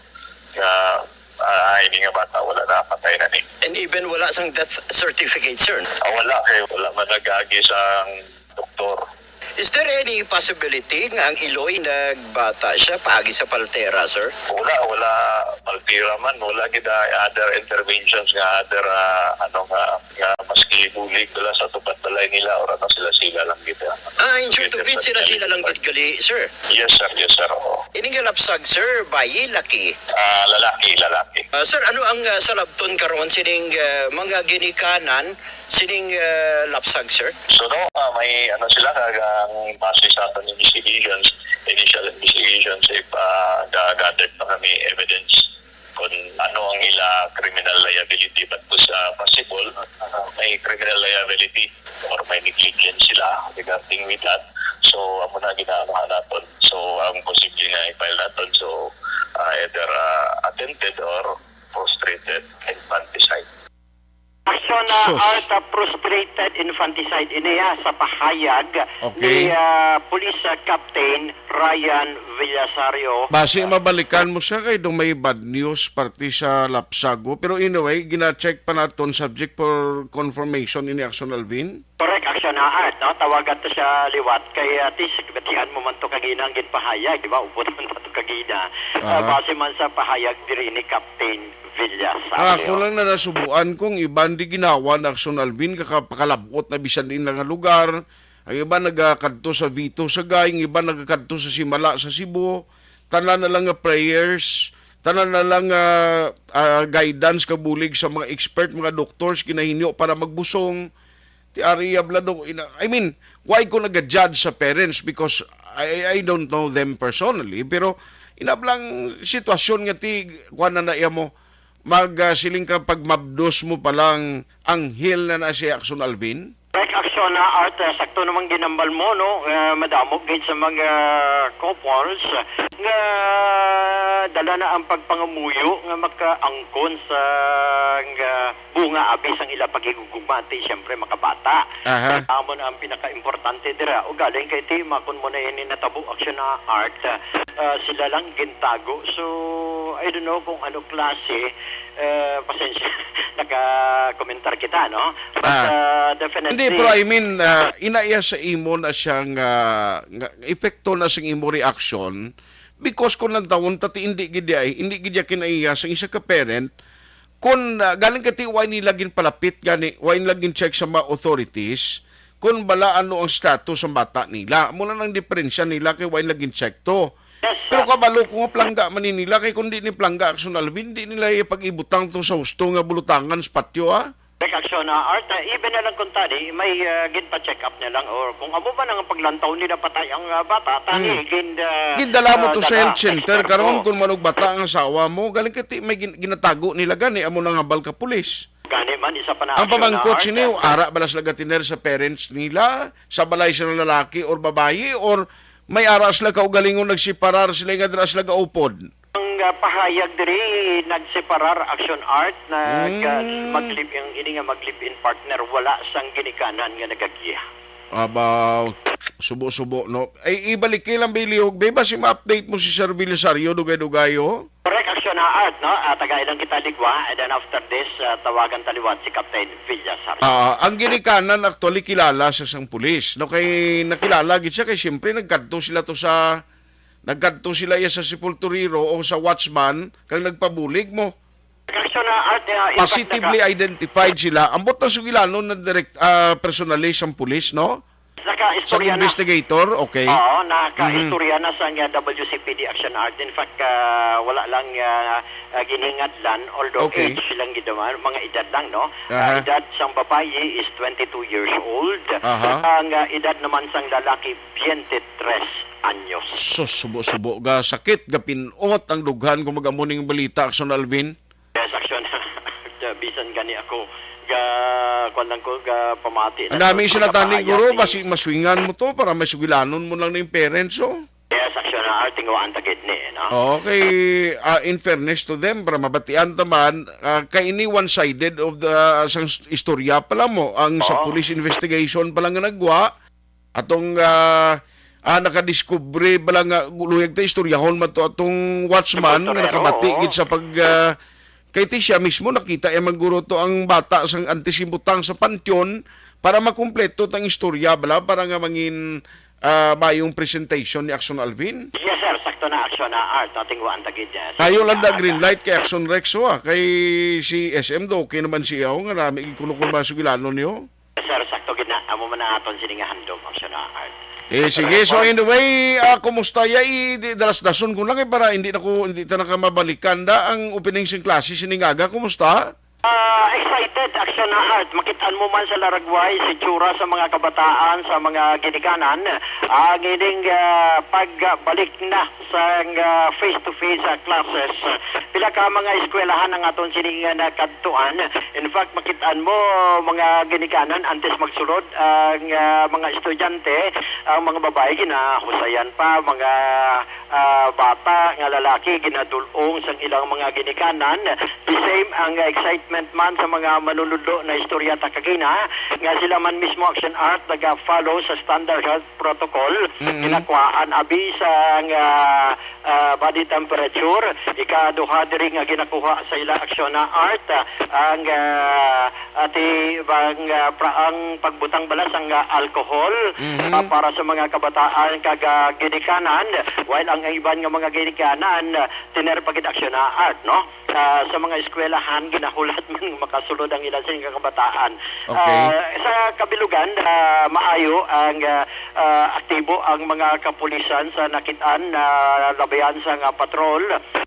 nga, ah, ini nga bata wala na, patay na ni. And even wala sang death certificate, sir? Ah, wala kay wala man nag-agi sang doktor. Is there any possibility nga ang iloy nagbata siya paagi sa paltera, sir? Wala, wala. Paltera man, wala gid, ah, other interventions nga other, ah, ano nga, nga maski bulig sila sa tupad balay nila or ano, sila-sila lang gid, ah. Ah, in short of it, sila-sila lang gid gali, sir? Yes, sir. Yes, sir. Oo. Ini nga lapsag, sir, bayi, laki? Ah, lalaki, lalaki. Ah, sir, ano ang, ah, salabton karon sining, ah, mga ginikanan sining, ah, lapsag, sir? So, no, ah, may ano sila, kag ang base sa aton investigations, initial investigations, if, ah, ga-gather pa kami evidence kung ano ang ila criminal liability, but sa possible, ah, may criminal liability or may negligence sila regarding with that. So, amo na ginaanuhan naton. So, ang posible nga i-file naton, so, ah, either, ah, attempted or frustrated infanticide. Action na Sus. Art of frustrated infanticide ini, ah, sa pahayag Okay. ni, ah, Police, ah, Captain Ryan Villasario. Basi mabalikan mo siya kay do may bad news parte sa lapsago. Pero anyway, gina-check pa naton subject for confirmation ini, Action Alvin. Correct, Action na Art, no? Tawagan to siya liwat kay, ah, at least batian mo man to kagina ang ginpahayag, di ba? Upod man to kagina. Ah, Aha. Base man sa pahayag diri ni Captain Villasario. Ah, ako lang na nasubuan kong iban di ginawa na Action Alvin, kakapakalabot na bisan din nga lugar. Ang iba nagakadto sa Vito, Sagay, ang iba nagakadto sa Simala sa Cebu. Tanan na lang nga prayers, tanan na lang nga, ah, guidance, kabulig sa mga expert, mga doctors, kinahinyo para magbusong. Ti ari ya blado, ina-, I mean, why ko naga-judge sa parents? Because I, I don't know them personally, pero inablang sitwasyon nga ti, kuwan na na iya mo, mag, ah, siling ka pagmabdos mo palang anghel na na si Action Alvin? Correct, Action na Art, ah, sakto namang ginambal mo, no? Ah, madamo gid sa mga couples nga dala na ang pagpangamuyo nga makaangkon sa, nga bunga abi sang ila paghigugma, ti, siyempre, makabata. Aha. Amo na ang pinakaimportante dira. Ugaling kay ti, makon mo na ini natabo, Action na Art, ah, sila lang gintago. So, I don't know kung ano klase, eh, pasensya, naka-komentar kita, no? But, Ah. ah, definitely Hindi, pero I mean, ah, inaiya sa imo na siya nga, nga epekto na sing imo reaction, because kung lantawon ta ti, hindi gid ay, hindi gid ya kinaiya sa isa ka parent, kung, ah, galing ka ti, why nila ginpalapit gani, why nila gin-check sa mga authorities, kung bala ano ang status sa bata nila. Muna nang diferensya nila kay why nila gin-check to. Yes, Pero sir. kabalo ko nga plangga man ni nila, kay kung di ni plangga, Action Alvin, di nila ipag-ibutang to sa husto nga bulutangan sa patyo, ah. Correct, Action na Art, ah, even na lang kung tani, may, ah, ginpa-check up na lang or kung amo man ang paglantaw nila patay ang, ah, bata, tani, Mm. gin, ah, Gindala mo ah, to sa dala health sa center, eksperto. karon kung manugbata ang asawa mo, galing kati may gin-, ginatago nila gani, amo nang hambal ka pulis. Gani man, isa pa na Ang action na pamangkot art, sini, ah. ara bala sila gatiner sa parents nila, sa balay sila lalaki or babayi, or may ara sila kaugalingon nagsiparar sila nga dira sila gaupod? Ang, ah, pahayag diri, nagseparar, Action Art, nag, ah, Mm. mag-live-in, ini nga mag-live-in partner, wala sang ginikanan nga nagagiya. Abaw, subo-subo, no? Ay, ibalik kay lang, Bilihog, be, basi ma-update mo si Sir Belisario, dugay-dugay, oh. Correct, Action na Art, no? Ah, tagay lang kita ligwa, and then after this, ah, tawagan ta liwat si Captain Villasario. Ah, ang ginikanan actually kilala sa sang pulis, no? Kay nakilala gid siya, kay siyempre nagkadto sila to sa Nagkadto sila iya sa sepulturero o sa watchman kag nagpabulig mo. Correction na Art, ah, in fact, Positively naka- identified sila. Ambot na sugilanon na direct, ah, personally sang pulis, no? Sang naka-istorya na. investigator, okay. Oo, naka-istorya Mhm. na sa nga W C P D Action Art. In fact, ah, wala lang, ah, ah, giningadlan, although Okay. age lang gid naman, mga edad lang, no? Aha. Ah, edad sang babayi is twenty-two years old. Aha. Ang, ah, edad naman sang lalaki, twenty-tres anyos. Sus, subo-subo ga sakit, ga pin-ot ang dughan kung mag-amo ning balita, Action Alvin. Yes, Action. Bisan gani ako, Ga, kuwan lang ko, ga pamati Ang lang dami ko, sila tani, kapaayaw guro, ni basi maswingan mo to para may sugilanon mo lang ning parents, oh. Yes, Action Art, tinguhaan ta gid ni, no? Oo, kay, ah, in fairness to them, para mabatian ta man, ah, kay ini one-sided of the, sang s-, istorya pa lang mo, ang sa Oo. police investigation pa lang nga nagwa, atong, ah, ah, nakadiskubre ba lang nga, luyag ta istoryahon man to atong watchman Sa nga Portonero, nakabati oo. gid sa pag, ah, kay ti siya mismo nakita iya man guro to ang bata sang antes gibutang sa panteon para makumpleto tang istorya bala para nga mangin, ah, bayong presentation ni Action Alvin. Yes, sir. Sakto na, Action na Art. No? Tinguhaan ta gid, yes. Ayo lang da Art, green ah. light kay Action Rex, oh, ah. Kay si S M do, okay naman siya, oh, nga nami kuno kung masugilanon niyo. Sir, sakto gid na. Amo man ang aton sini nga handom, Action na Art. Eh, sige. So, Salamat. anyway, ah, kumusta ya? I, di, dalas-dason ko lang, eh, para hindi na ko, hindi ta na ka mabalikan da ang opening sing klase sining aga. Kumusta? Ah, excited, Action na Art. Makitaan mo man sa Laragway, sa itsura sa mga kabataan, sa mga ginikanan, ang ining, ah, pagbalik na sang, ah, face-to-face, ah, classes. Pila ka mga eskwelahan ang aton sining, ah, nakadtuan. In fact, makitaan mo, mga ginikanan, antes magsulod, ang, ah, mga estudyante, ang mga babae, ginahusayan pa, mga, ah, bata nga lalaki, ginadul-ong sang ilang mga ginikanan. The same ang excitement man sa mga manunudlo na istorya ta kagina, nga sila man mismo, Action Art, naga-follow sa standard health protocol. Mm-hmm. Ginakuhaan abi sang, ah, ah, body temperature. Ikaduha diri nga ginakuha sa ila, Action na Art, ah, ang, ah, ati bang, ah, pra-, ang pagbutang bala sang, ah, alcohol, Mhm. ah, para sa mga kabataan kag, ah, ginikanan, while ang iban nga mga ginikanan, ah, tiner pa gid, Action na Art, no? Ah, sa mga eskwelahan, ginahulat man nga makasulod ang ilang sini nga kabataan. Okay. Ah, sa kabilugan, ah, maayo ang, ah, ah, aktibo ang mga kapulisan sa nakitaan na labayan sa nga patrol,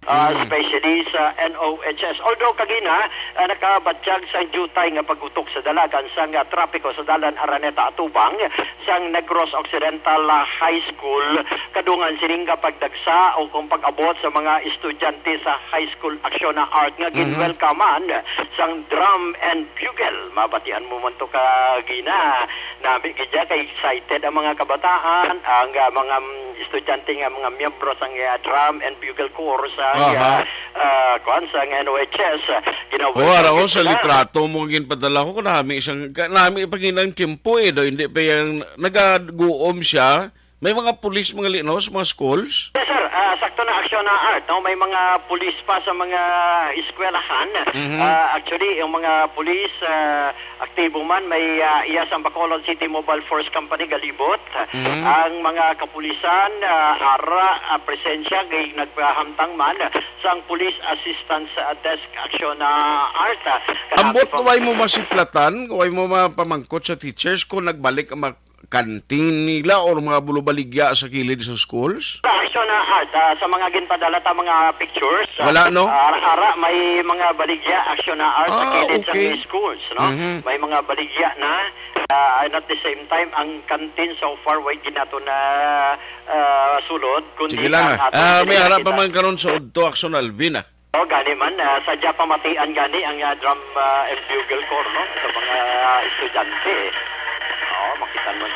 ah, Mhm. especially sa N O H S. Although kagina, ah, nakabatyag sa jutay nga pag-utok sa dalagan sang, ah, trapiko sa dalan Araneta Atubang sang Negros Occidental, ah, High School, kadungan sining kapagdagsa o kung pag-abot sa mga estudyante sa high school, Action na Art nga Mhm. ginwelkaman sang drum and bugle. Mabatian mo man to kagina. Nami gid ya kay excited ang mga kabataan, ang, ah, mga, mm, estudyante nga mga miyembro sang, ah, drum and bugle corps sa, Aha. ah, ah, kuwan, sa N O H S. Ginawa Oh, ara ko sa sila. litrato mo nga ginpadala ko, nami siyang, ka-, nami pa ginang tiyempo, eh, do, hindi pa yang nagaguom siya. May mga pulis, mga li-, no, sa mga schools? Yes, sir. Ah, sakto na, Action na Art, no? May mga pulis pa sa mga eskwelahan. Mhm. Ah, actually, yung mga pulis, ah, aktibo man, may, ah, iya sang Bacolod City Mobile Force Company galibot. Mhm. Ang mga kapulisan, ah, ara, ah, presensya kay nagpahamtang man sang Police Assistance, ah, Desk, Action na Art, ah, Ambot kanabi pa kaway mo masiplatan, kaway mo mapamangkot sa teachers kung nagbalik ang mga kantin nila or mga bulubaligya sa kilid sa schools? Action na Art, ah, sa mga ginpadala ta mga pictures, ah, Wala, no? ah, ara, ara, may mga baligya, Action na Art, sa Ah, kilid sa okay. mga schools, no? Mhm. May mga baligya na, ah, and at the same time, ang kantin so far, way ginato na, ah, sulod, kundi Sige lang, ang ah. aton Ah, may diri ara pa nakita. man karon sa udto, Action Alvin, ah. Oh, gani man, ah, sadya pamatian gani ang, ah, drum, ah, and bugle corps, no? Sa mga estudyante, eh. Oo, makita mo.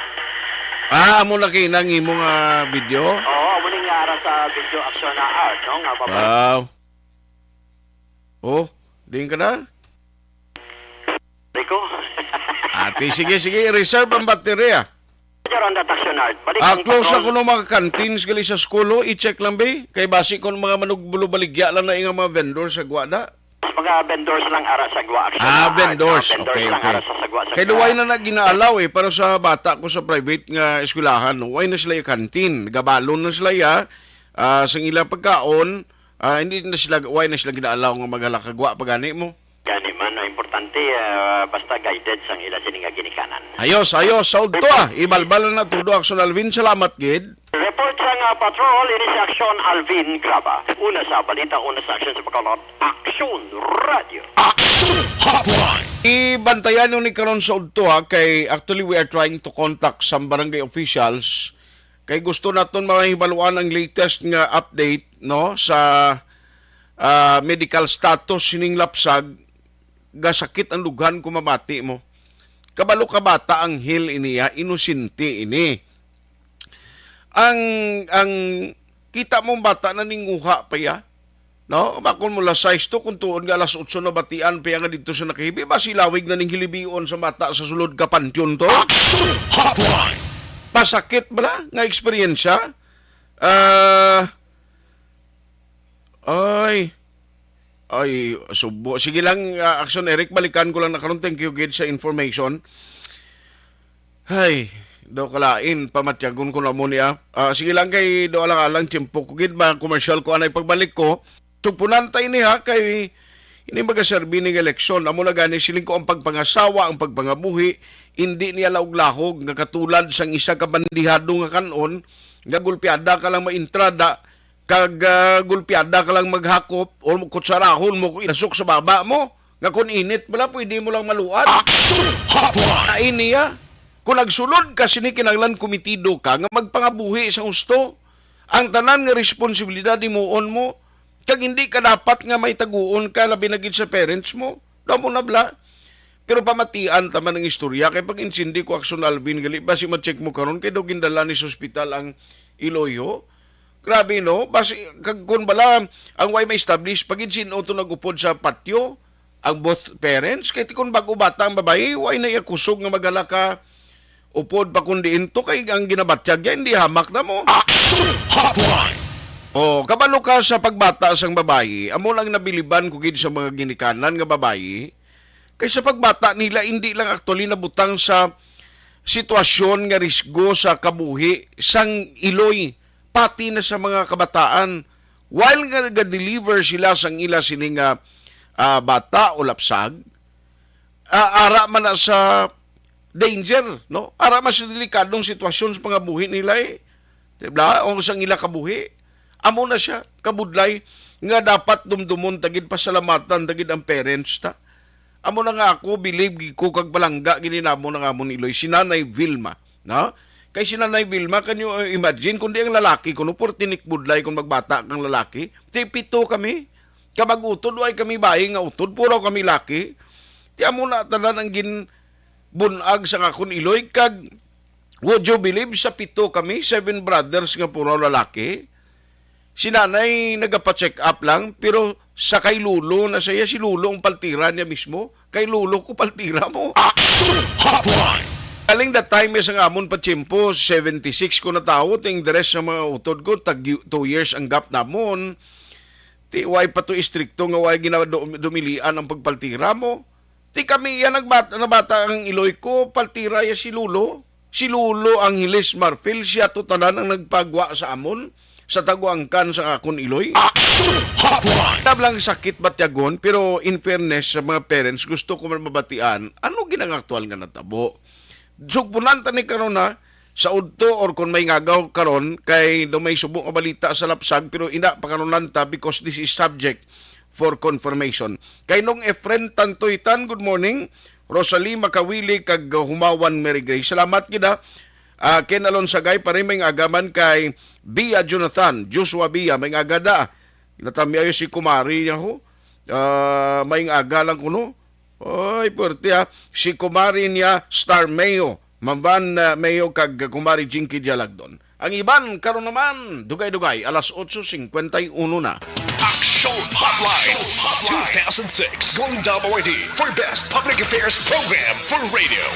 Ah, amo na kay nang imo nga video? Oo, amo ni nga ara sa video, Action na Art, no? Nga baba- Wow. Oh, diin ka na? Rico. Ate, sige, sige, reserve ang baterya. Roger on that, Action Art. Balik Ah, ang close patrol. ako ng mga canteens gali sa school, oh. I-check lang, be. Kay basi kung mga manugbulo baligya lang na nga mga vendors sa Guada. Mga vendors lang ara sa Guada, Action Ah, Art. vendors. Mga vendors Okay, lang okay. ara sa, sa Guada, sa Kay Guada. duway na na ginaalaw, eh, para sa bata ko sa private nga eskwelahan, no? Way na sila yung canteen. Gabalon na sila, ya. Ah, sang ila pagkaon, ah, hindi na sila, way na sila ginaalaw nga maghalakagwa pa gani mo. Gani man, ang importante, ah, basta guided sang ila sini nga ginikanan. Ayos, ayos. Sa udto, ah. Ibalbal na tudo, Action Alvin. Salamat, gid. Report sang, ah, patrol, ini si Action Alvin Graba. Una sa balita, una sa aksyon sa Bacolod, Action Radio. Action Hotline. Ibantayan nyo ni karon sa udto, ha, kay actually we are trying to contact some barangay officials kay gusto naton mahibaluan ang latest nga update, no, sa, ah, medical status sining lapsag. gasakit ang dughan kung mamati mo. Kabalo ka bata, anghel ini, ah, inosente ini. Ang, ang kita mong bata na ninguha pa ya. No? Bakon mo las sais to, kung tuod nga alas otso na batian pa ya nga dito sa nakahibi, ba silawig na ning hilibion sa mata sa sulod ka panteon to? Action Hotline! Pasakit bala nga eksperyensya? Ah, ay, ay, subo. Sige lang, ah, Action Eric, balikan ko lang na karon. Thank you gid sa information. Ay, daw kalain, pamatyagon ko na mo niya. Ah, sige lang kay daw alang-alang tiyempo ko gid, mga commercial ko anay pagbalik ko. Sugpunan ta ini ha, kay ini magaserbi ning eleksyon. Amo na gani siling ko ang pagpangasawa, ang pagpangabuhi, indi niya laog-lahog nga katulad sang isa ka bandihado nga kan-on nga gulpiada ka lang maintrada kag, ah, gulpiada ka lang maghakop o kutsarahon mo kung ilasok sa baba mo nga kung init bala pwede mo lang maluat. Action Hotline! Ay niya, kung nagsulod ka sini kinahanglan kumitido ka nga magpangabuhi sa husto. Ang tanan nga responsibilidad himuon mo, kag hindi ka dapat nga may taguon ka, labi na gid sa parents mo. Daw mo na bala. Pero pamatian ta man ang istorya, kay pag-insindi ko, Action Alvin, gali, basi ma-check mo karon, kay daw gindala ni sa ospital ang iloy ho. Grabe, no? Basi, kag kun bala, ang way ma-establish, pag-insin-, o to nag-upod sa patio, ang both parents, kay ti kun bag-o bata ang babayi, way na iya kusog nga magala ka upod pa kun diin to, kay ang ginabatyag niya, hindi hamak na mo. Action Hotline! O, kabalo ka sa pagbata sang babayi, amo lang nabiliban ko gid sa mga ginikanan nga babayi, kay sa pagbata nila, hindi lang actually nabutang sa sitwasyon nga risgo sa kabuhi sang iloy, pati na sa mga kabataan. While nga naga-deliver sila sang ila sini nga, ah, bata o lapsag, ah, ara man na sa danger, no? Ara man sa delikadong sitwasyon sa pangabuhi nila, eh. Di ba? O sa ila kabuhi. Amo na siya, kabudlay, nga dapat dumdumon ta gid, pasalamatan ta gid ang parents ta. Amo na nga ako, bilib gid ko kag palangga gid ni namon ang amon iloy, si Nanay Vilma, no? Kay si Nanay Vilma, can you, uh, imagine, kundi ang lalaki kuno, puro tinik budlay kung magbata kang lalaki. Ti pito kami. Kabag-utod, way kami bayi nga utod, puro kami laki. Ti amo na tanan ang ginbunag sa akon iloy, kag would you believe, sa pito kami, seven brothers nga puro lalaki. Si nanay nagapa-check up lang, pero sa kay lolo na siya, si lolo ang paltira niya mismo. Kay lolo ko paltira mo. Action Hotline! Kaling that time, sa amon pa tiyempo, seventy-six ko na tawo, ting the rest sa mga utod ko, tag two years ang gap namon. Ti, way pa to istrikto nga way gina-, dumilian ang pagpaltira mo. Ti kami iya nagbata, nabata ang iloy ko, paltira iya si lolo. Si Lolo Angeles Marfil, siya to tanan ang nagpagwa sa amon, sa taguangkan sa akon iloy. Action Hotline! Tablang sakit batyagon, pero in fairness sa mga parents, gusto ko man mabatian, ano gid ang aktual nga natabo? Sugpunan ta ni karon, ha, sa udto or kung may ngagaw karon, kay daw may subo nga balita sa lapsag, pero ina, pakaronan ta because this is subject for confirmation. Kay nung Efren Tantoytan, good morning. Rosalie Makawili kag Humawan Mary Grace. Salamat gid, ha. Ah, Ken Alonsagay, pare, may agaman kay Bia Jonathan, Joshua Bia, may aga da. Natamyayo si kumari niya ho. Ah, may aga lang kuno. Oy, puwerte, ha. Si kumari niya, Star Mayo, Mamban, ah, Mayo, kag kumari Jinky Dialagdon. Ang iban, karon naman, dugay-dugay, alas otso singkwenta y uno na. Action Hotline, two thousand six, going W R D for Best Public Affairs Program for Radio.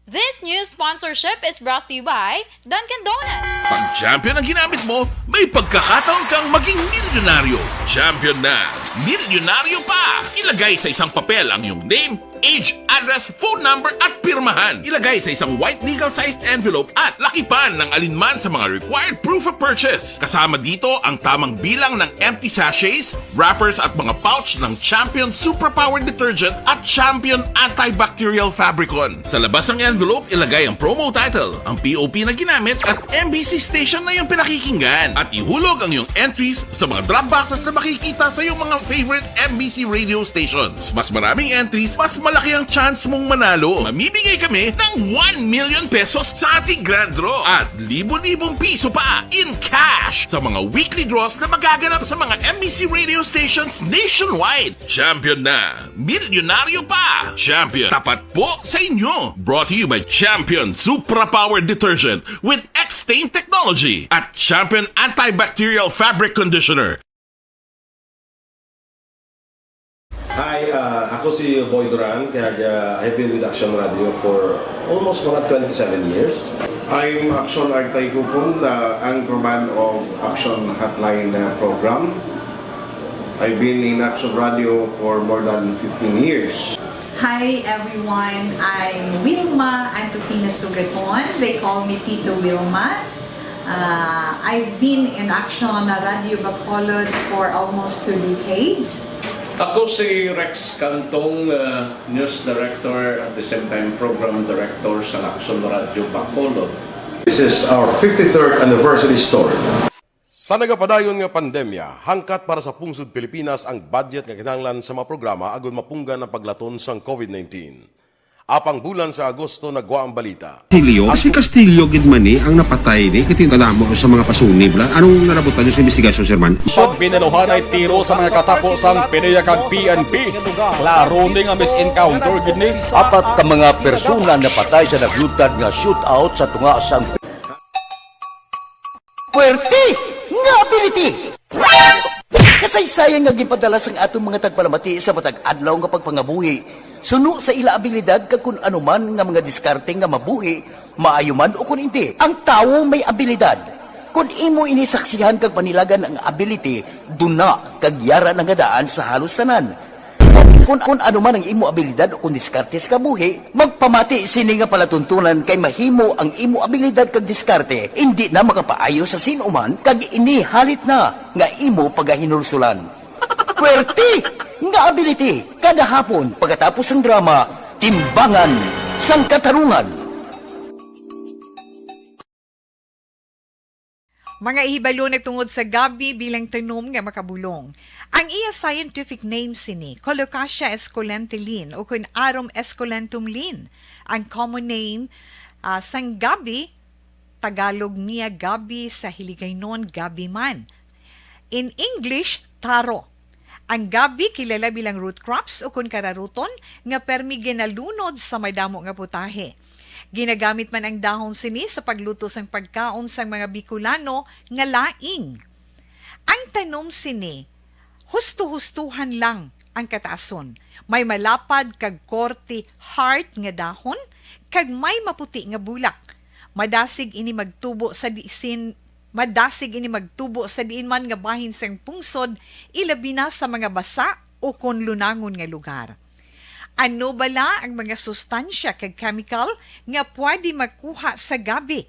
This news sponsorship is brought to you by Dunkin' Donuts. Pag Champion ang ginamit mo, may pagkakataon kang maging milyonaryo. Champion na, milyonaryo pa! Ilagay sa isang papel ang iyong name, age, address, phone number, at pirmahan. Ilagay sa isang white legal-sized envelope at lakipan ng alinman sa mga required proof of purchase. Kasama dito ang tamang bilang ng empty sachets, wrappers, at mga pouch ng Champion Superpower Detergent at Champion Antibacterial Fabricon. Sa labas ng envelope, ilagay ang promo title, ang P O P na ginamit, at M B C station na iyong pinakikinggan. At ihulog ang iyong entries sa mga drop boxes na makikita sa iyong mga favorite M B C radio stations. Mas maraming entries, mas Malaki ang chance mong manalo. Mamimigay kami ng one million pesos sa ating grand draw at libo-libong piso pa in cash sa mga weekly draws na magaganap sa mga M B C radio stations nationwide. Champion na, milyonaryo pa. Champion, tapat po sa inyo. Brought to you by Champion Supra Power Detergent with X-Stain Technology at Champion Antibacterial Fabric Conditioner. Hi, uh, ako si Boy Duran, kag uh, I've been with Action Radio for almost mga twenty-seven years. I'm Action Artay Kupon, the anchorman of Action Hotline uh, program. I've been in Action Radio for more than fifteen years. Hi everyone, I'm Wilma Antupina Sugaton. They call me Tito Wilma. Uh, I've been in Action Radio Bacolod for almost two decades. Ako si Rex Cantong, uh, News Director at the same time Program Director sa Action Radio Bacolod. This is our fifty-third anniversary story. Sa nagapadayon nga pandemya, hangkat para sa pungsod Pilipinas ang budget nga kinahanglan sa mga programa agud mapunggan ang paglaton sang COVID nineteen. Apang bulan sa Agosto nagwa ang balita. Castillo, si Castillo gid man ni ang napatay ni kay kadamo sa mga pasunib la. Anong nalabutan niyo sa investigasyon, Sir Man? Pag binaluhanay tiro sa mga katapo sang PDEA kag P N P, klaro ni nga mis-encounter gid ni. Apat ka mga persona napatay sa naglutad nga shootout sa tunga sang Puwerte nga ability! Kasaysayan nga ginpadala sang aton mga tagpalamati sa matag adlaw nga pagpangabuhi suno sa ila abilidad kag kun ano man nga mga diskarte nga mabuhi, maayo man o kun indi. Ang tawo may abilidad. Kun imo ini saksihan kag panilagan ang ability, duna kag yara na nga daan sa halos tanan. Kun, kun ano man ang imo abilidad o kun diskarte sa kabuhi, magpamati sini nga palatuntunan kay mahimo ang imo abilidad kag diskarte indi na makapaayo sa sin-o man kag ini halit na nga imo pagahinulsulan. Puwerte nga ability kada hapon pagkatapos sang drama, Timbangan sang Katarungan. Mga ihibalo na tungod sa gabi bilang tanom nga makabulong. Ang iya scientific name sini, Colocasia esculenta Lin, o kun Arum esculentum Lin. Ang common name, ah, sang gabi, Tagalog niya gabi, sa Hiligaynon gabi man. In English, taro. Ang gabi kilala bilang root crops o kun kararuton nga permi ginalunod sa madamo nga putahe. Ginagamit man ang dahon sini sa pagluto sang pagkaon sang mga Bicolano nga laing. Ang tanom sini, husto-hustohan lang ang kataason. May malapad kag korte heart nga dahon kag may maputi nga bulak. Madasig ini magtubo sa disin Madasig ini magtubo sa diin man nga bahin sang pungsod, ilabi na sa mga basa o kon lunangon nga lugar. Ano bala ang mga sustansya kag chemical nga pwede makuha sa gabi?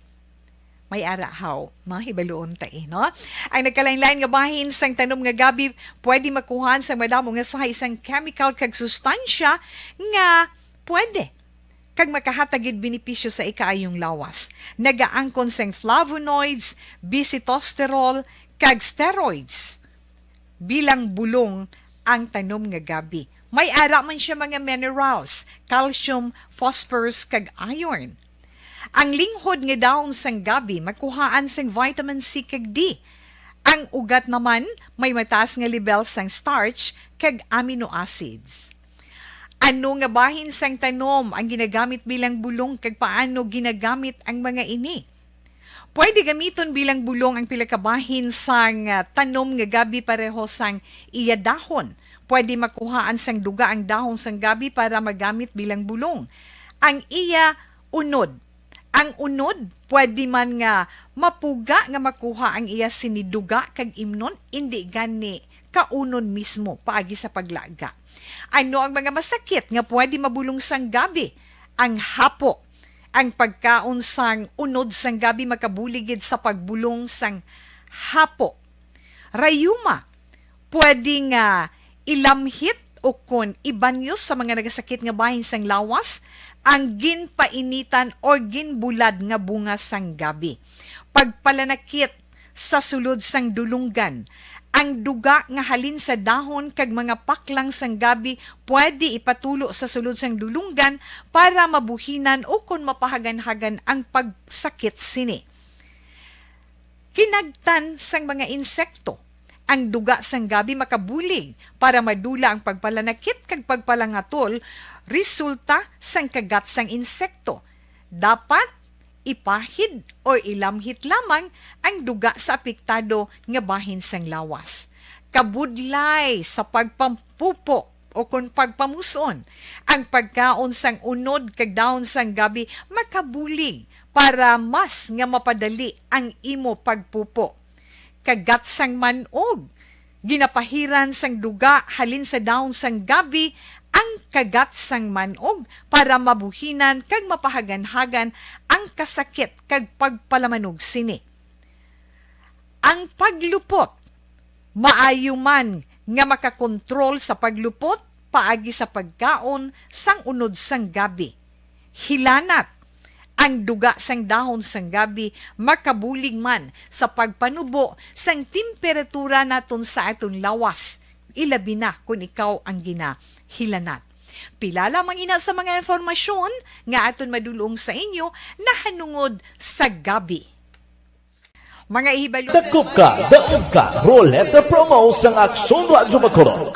May ara haw, no? Hibaluon ta, eh, no? Ang nagkalain-lain nga bahin sang tanom nga gabi pwede makuhaan sang madamo nga sahi sang chemical kag sustansya nga pwede kag makahatag gid benepisyo sa ikaayong lawas. Nagaangkon sang flavonoids, bisitosterol, kag steroids bilang bulong ang tanom nga gabi. May ara man siya mga minerals, calcium, phosphorus, kag iron. Ang linghod nga dahon sang gabi makuhaan sang vitamin C kag D. Ang ugat naman may mataas nga lebel sang starch kag amino acids. Ano nga bahin sang tanom ang ginagamit bilang bulong kag paano ginagamit ang mga ini? Pwede gamiton bilang bulong ang pila ka bahin sang, ah, tanom nga gabi pareho sang iya dahon. Pwede makuhaan sang duga ang dahon sang gabi para magamit bilang bulong. Ang iya unod. Ang unod, pwede man nga mapuga nga makuha ang iya sini duga kag imnon, indi gani kaunon mismo paagi sa paglaga. Ano ang mga masakit nga pwede mabulong sang gabi? Ang hapo. Ang pagkaon sang unod sang gabi makabulig gid sa pagbulong sang hapo. Rayuma, pwede nga ilamhit o kon ibanyo sa mga nagasakit nga bahin sang lawas ang ginpainitan or ginbulad nga bunga sang gabi. Pagpalanakit sa sulod sang dulunggan, Ang duga nga halin sa dahon kag mga paklang sang gabi pwede ipatulo sa sulod sang dulonggan para mabuhinan ukon mapahaganhagan ang pagsakit sini. Kinagtan sang mga insekto. Ang duga sang gabi makabulig para madula ang pagpalanakit kag pagpalangatol resulta sang kagat sang insekto. Dapat ipahid o ilamhit lamang ang duga sa apektado nga bahin sang lawas. Kabudlay sa pagpampupo o kon pagpamus-on, ang pagkaon sang unod kag dahon sang gabi makabulig para mas nga mapadali ang imo pagpupo. Kagat sang man-og. Ginapahiran sang duga halin sa dahon sang gabi ang kagat sang man-og para mabuhinan kag mapahaganhagan ang kasakit kag pagpalamanog sini. Ang paglupot. Maayo man nga makakontrol sa paglupot paagi sa pagkaon sang unod sang gabi. Hilanat. Ang duga sang dahon sang gabi makabulig man sa pagpanubo sang temperatura naton sa aton lawas, ilabi na kon ikaw ang ginahilanat. Pila lamang ina sa mga impormasyon nga aton madulong sa inyo nahanungod sa gabi. Mga ihibalo. Dakop ka, daog ka, Roleta Promo sang Aksyon Radyo Bacolod.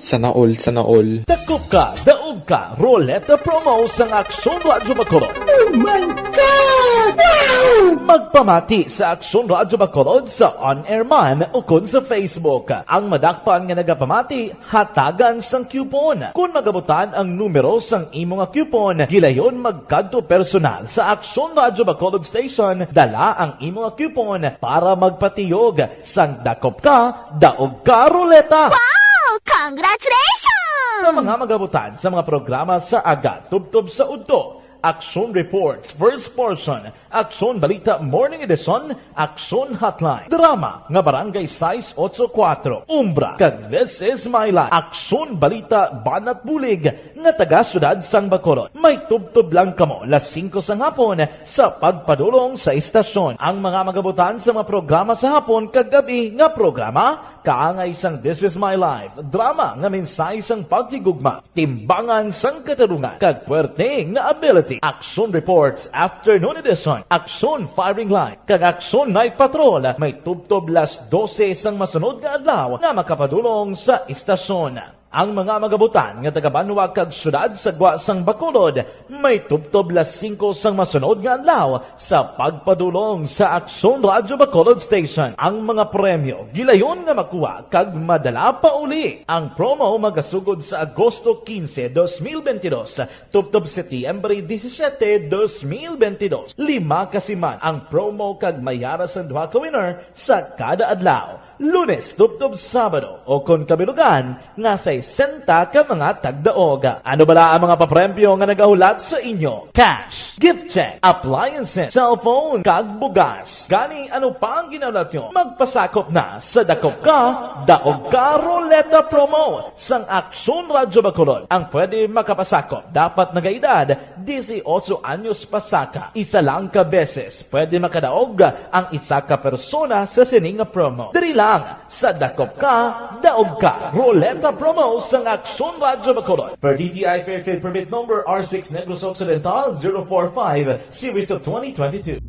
Sana all, sana all. Dakop ka, daog ka, Roleta Promo sang Aksyon Radyo Bacolod. Oh my God! Wow! Magpamati sa Aksyon Radyo Bacolod sa on-air man ukon sa Facebook. Ang madakpan nga nagapamati, hatagan sang coupon. Kon magabutan ang numero sang imo nga coupon, gilayon magkadto personal sa Aksyon Radyo Bacolod Station, dala ang imo nga coupon para magpatiyog sang Dakop Ka, Daog Ka Roleta. Wow! Congratulations! Sa mga magabutan sa mga programa sa aga tubtob sa udto, Aksyon Reports, first portion, Aksyon Balita Morning Edition, Aksyon Hotline, drama nga Barangay sais otso kuwatro, Umbra, kag This Is My Life, Aksyon Balita Banat Bulig nga taga Siyudad sang Bacolod. May tubtob lang kamo las singko sang hapon sa pagpadulong sa istasyon. Ang mga magabutan sa mga programa sa hapon kag gab-i nga programa, kaangay sang This Is My Life, drama nga mensahe sang paghigugma, timbangan sang katarungan, kag puwerte nga ability. Action Reports, Afternoon Edition, Action Firing Line, kag Action Night Patrol may tubtob las dose sang masunod nga adlaw nga makapadulong sa istasyon. Ang mga magabutan nga taga-banwa kag siyudad sa gwa sang Bacolod may tubtob las singko sang masunod nga adlaw sa pagpadulong sa Aksyon Radyo Bacolod Station. Ang mga premyo gilayon nga makuha kag madala pauli. Ang promo magasugod sa Agosto quince, dos mil veintidós, tubtob Setyembre disisiete, dos mil veintidós. Lima ka siman ang promo kag may ara sang duha ka winner sa kada adlaw. Lunes tubtob Sabado, o kon kabilugan nga sesenta ka mga tagdaog. Ano bala ang mga papremyo nga nagahulat sa inyo? Cash, gift check, appliances, cellphone, kag bugas. Gani, ano pa ang ginahulat nyo? Magpasakop na sa Dakop Ka, Daog Ka Roleta Promo sang Aksyon Radyo Bacolod. Ang pwede makapasakop dapat nagaedad disiotso anyos pasaka. Isa lang ka beses pwede makadaog ang isa ka persona sa sini nga promo. Diri lang sa Dakop Ka, Daog Ka Roleta Promo sang Aksyon Radyo Bacolod. Per D T I Fair Trade Permit Number R six Negros Occidental zero four five, Series of twenty twenty-two.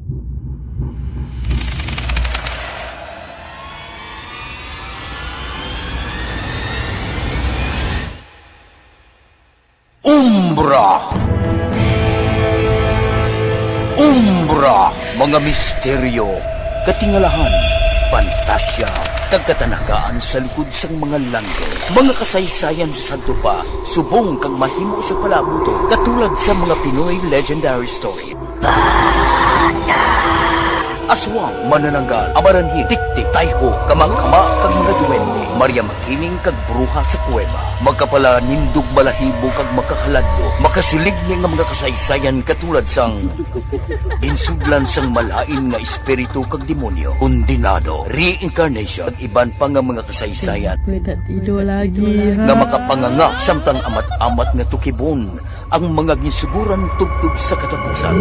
Umbra. Umbra, mga misteryo, katingalahan, pantasya, kag katanagaan sa likod sang mga langit. Mga kasaysayan sa sadto pa, subong kag mahimo sa palabuton, katulad sa mga Pinoy legendary story. Aswang, manananggal, amaranhit, tiktik, tayho, kamangkama, kag mga duwende, Maria Makiling kag bruha sa kuweba, makapalanindog balahibo kag makahaladlok, makasiligni nga mga kasaysayan katulad sang ginsudlan sang malain nga espiritu kag demonyo, kondenado, reincarnation, kag iban pa nga mga kasaysayan Kuweta tido lagi, ha? Nga makapanganga samtang amat-amat nga tukibon ang mga ginsuguran tubtob sa katapusan.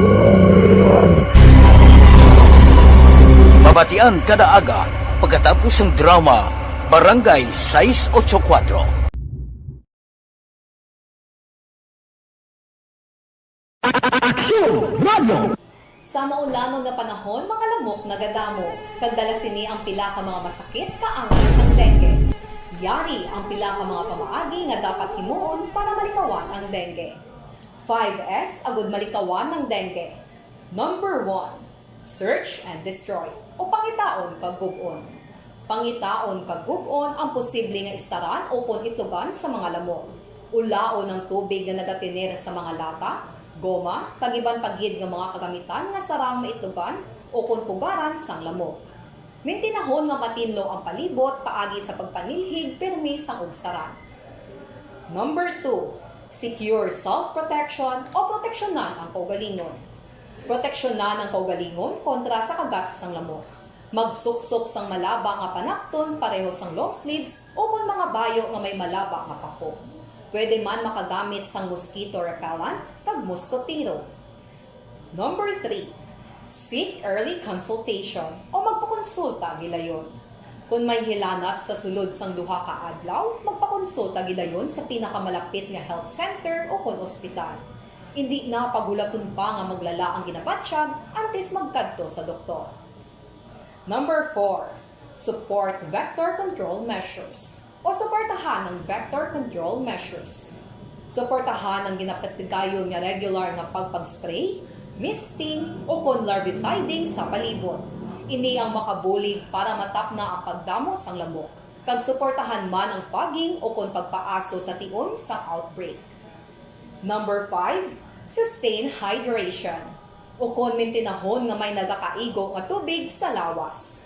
Mabatian kada aga, Pagkatapos ng drama, Barangay sais ocho kuwatro. Aksyon! Radyo! Sa maulanon nga panahon, mga lamok nagadamo, kag dala sini ang pila ka mga masakit kaangay sang dengue. Yari ang pila ka mga pamaagi nga dapat himuon para malikawan ang dengue. Five S agud malikawan ang dengue. Number one, search and destroy, o pangitaon kag gub-on. Pangitaon kag gub-on ang posible nga istaran ukon itlugan sa mga lamok. Ulaon ang tubig nga nagatiner sa mga lata, goma, kag iban pa gid nga mga kagamitan nga sarang maitlugan ukon pugaran sang lamok. Mintinahon nga matinlo ang palibot paagi sa pagpanilhig pirmi sang ugsaran. Number two, secure self-protection o proteksyonan ang kaugalingon. Proteksyonan ang kaugalingon kontra sa kagat sang lamok. Magsuksok sang malaba nga panapton pareho sang long sleeves ukon mga bayo nga may malaba nga pako. Pwede man makagamit sang mosquito repellent kag moskotero. Number three, seek early consultation o magpakonsulta gilayon. Kon may hilanat sa sulod sang duha ka adlaw, magpakonsulta gilayon sa pinakamalapit nga health center ukon ospital. Indi na paghulaton pa nga maglala ang ginabatyag antes magkadto sa doktor. Number four, support vector control measures o suportahan ang vector control measures. Suportahan ang ginapatigayon nga regular nga pagpag-spray, misting, ukon larviciding sa palibot. Ini ang makabulig para matapna ang pagdamo sang lamok, kag suportahan man ang fogging ukon pagpaaso sa tion sang outbreak. Number five, sustain hydration, ukon mintinahon nga may nagakaigo nga tubig sa lawas.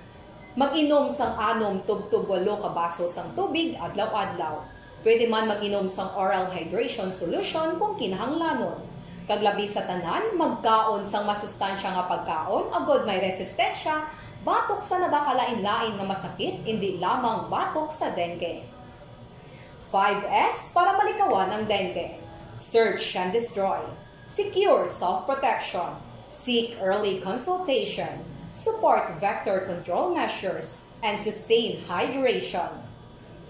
Mag-inom sang anom tubtob walo ka baso sang tubig adlaw-adlaw. Pwede man mag-inom sang oral hydration solution kung kinahanglanon. Kag labi sa tanan, magkaon sang masustansya nga pagkaon agod may resistensya batok sa nagakalain-lain nga masakit, indi lamang batok sa dengue. Five S para malikawan ang dengue. Search and destroy. Secure self-protection. Seek early consultation. Support vector control measures. And sustain hydration.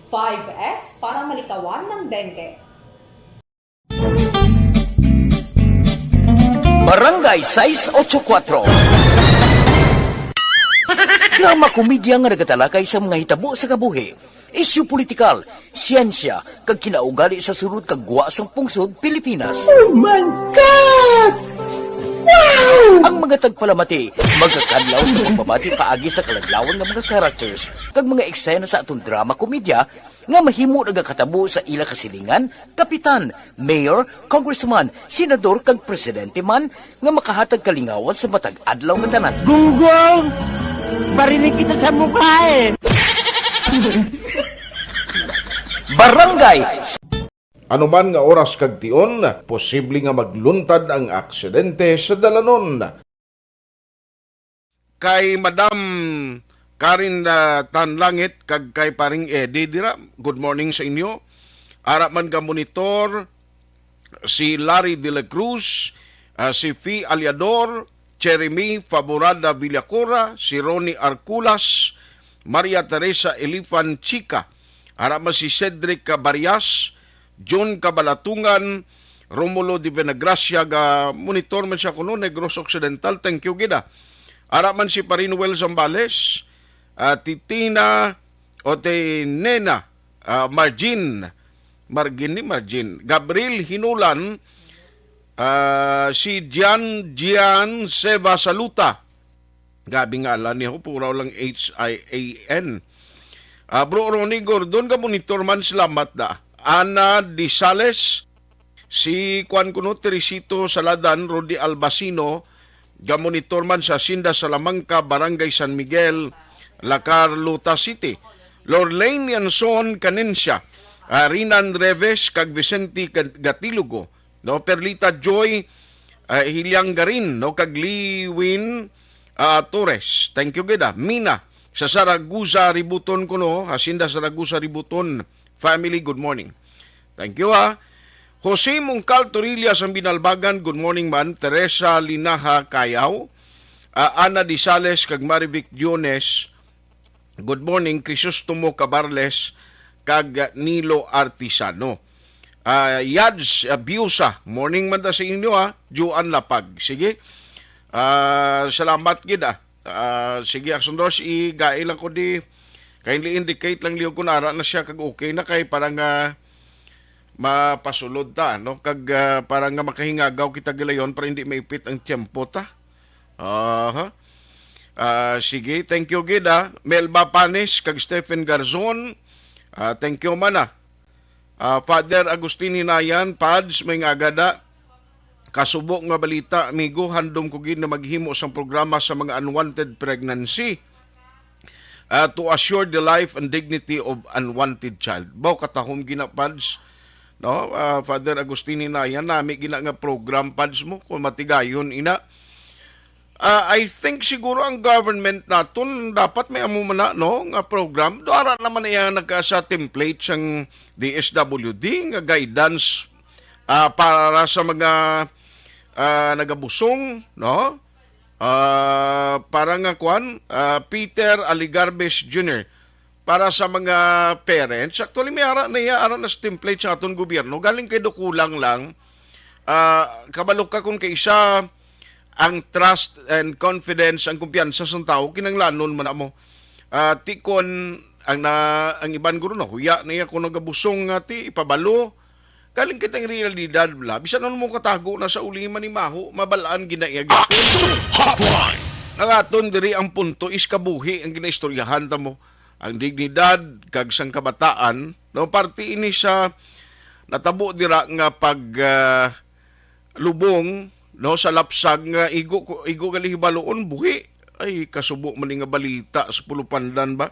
Five S para malikawan ng dengue. Barangay sais ocho kuwatro. Drama komedya nga nagatalakay sa mga hitabo sa kabuhi, isyu politikal, siyensya, kag kinaugali sa sulod kag gwa sang pungsod Pilipinas. Oh my God! Wow! Ang mga tagpalamati magakadlaw sa pagbabati paagi sa kaladlawan nga mga characters kag mga eksena sa aton drama komedya nga mahimo nagakatabo sa ila kasilingan, kapitan, mayor, congressman, senador, kag presidente man nga makahatag kalingawan sa matag adlaw nga tanan. Gunggong! Barinig kita sa mukha eh! Barangay. Anuman nga oras kag tion, posible nga magluntad ang aksidente sa dalanon. Kay Madam Karen, ah, Tanlangit kag kay Paring Eddie dira, good morning sa inyo. Ara man ga monitor si Larry de la Cruz, ah, si Fi Aliador, Jeremy Favorada Villacora, si Ronnie Arculas, Maria Teresa Elifan Chica, ara man si Cedric Cabarias, John Cabalatungan, Romulo de Venagracia, ga monitor man siya kuno, Negros Occidental, thank you gid, ah. Ara man si Parin Noel Zambales, ah, Titina, o ti Nena, ah, Margin, Margin ni Margin, Gabriel Hinulan, ah, si Gian, Gian Seva Saluta, Gabi nga ala ni ho, puraw lang H I A N. Ah, Bro Ronnie Gordon, ga monitor man, salamat da. Ana Disales, si kuan kuno, Teresito Saladan, Rudy Albacino, ga monitor man sa Hacienda Salamanca, Barangay San Miguel, Lacar, Lota City. Lorlaine Yanson Canencia, ah, Rinan Reves, kag Vicente Gat-, Gatilogo. No, Perlita Joy, ah, Hilyanggarin, no, kag Liwin, ah, Torres. Thank you gid, ah. Mina, sa Saragusa, Ributon kuno, Hacienda Saragusa, Ributon family, good morning. Thank you, ah. Jose Mungkal Torilla sang Binalbagan, good morning man. Teresa Linaha Cayao, ah, Ana Disales, kag Marivic Diones, Good morning, Crisostomo Cabarles, kag Nilo Artisano. Ah, Yads, ah, Biusa, morning man ta sa inyo, ha. Juan Lapag. Sige. Ah, salamat gid, ah. Ah, sige, Aksyon Dos, igai lang ko di, kindly indicate lang liyo kung ara na siya kag okay na kay para nga mapasulod ta, no? Kag, ah, para nga makahingagaw kita gilayon para hindi maipit ang tiyempo ta. Aha. Ah, sige, thank you gid, ah. Melba Panes kag Stephen Garzon. Ah, thank you man, ah. Ah, Father Agustin Hinayan, Pads, may nga agada. Kasubo nga balita, amigo, handom ko gid na maghimo sang programa sa mga unwanted pregnancy, ah, to assure the life and dignity of unwanted child. Baw katahom gina, Pads, no? Ah, Father Agustin Hinayan, nami gina nga program, Pads, mo kung matigayon ina. Ah, I think siguro ang government naton dapat may amo man na, no, nga program. Do ara naman iya nagka sa template sang D S W D nga guidance, ah, para sa mga, ah, nagabusong, no? Ah, para nga kwan, ah, Peter Aligarbes Junior, para sa mga parents. Actually, may ara na iya, ara na sa template sa aton gobyerno. Galing kay do kulang lang. Ah, kabalo ka kung kaisa ang trust and confidence, ang kumpiyansa sang tawo, kinanglanon man amo. Ah, ti kon ang na, ang iban guro na huya na iya kung nagabusong nga ti ipabalo. Galing kitang realidad bla. Bisan ano mo katago na sa uli manimaho, mabalaan gina iya gyapon. Action Hotline! Ang aton diri ang punto is kabuhi ang ginaistoryahan ta mo. Ang dignidad kag sang kabataan, no, parte ini sa natabo dira nga pag, ah, lubong, no, sa lapsag nga igo ko, igo gali hibaloon buhi. Ay, kasubo man ni nga balita sa Pulupandan ba?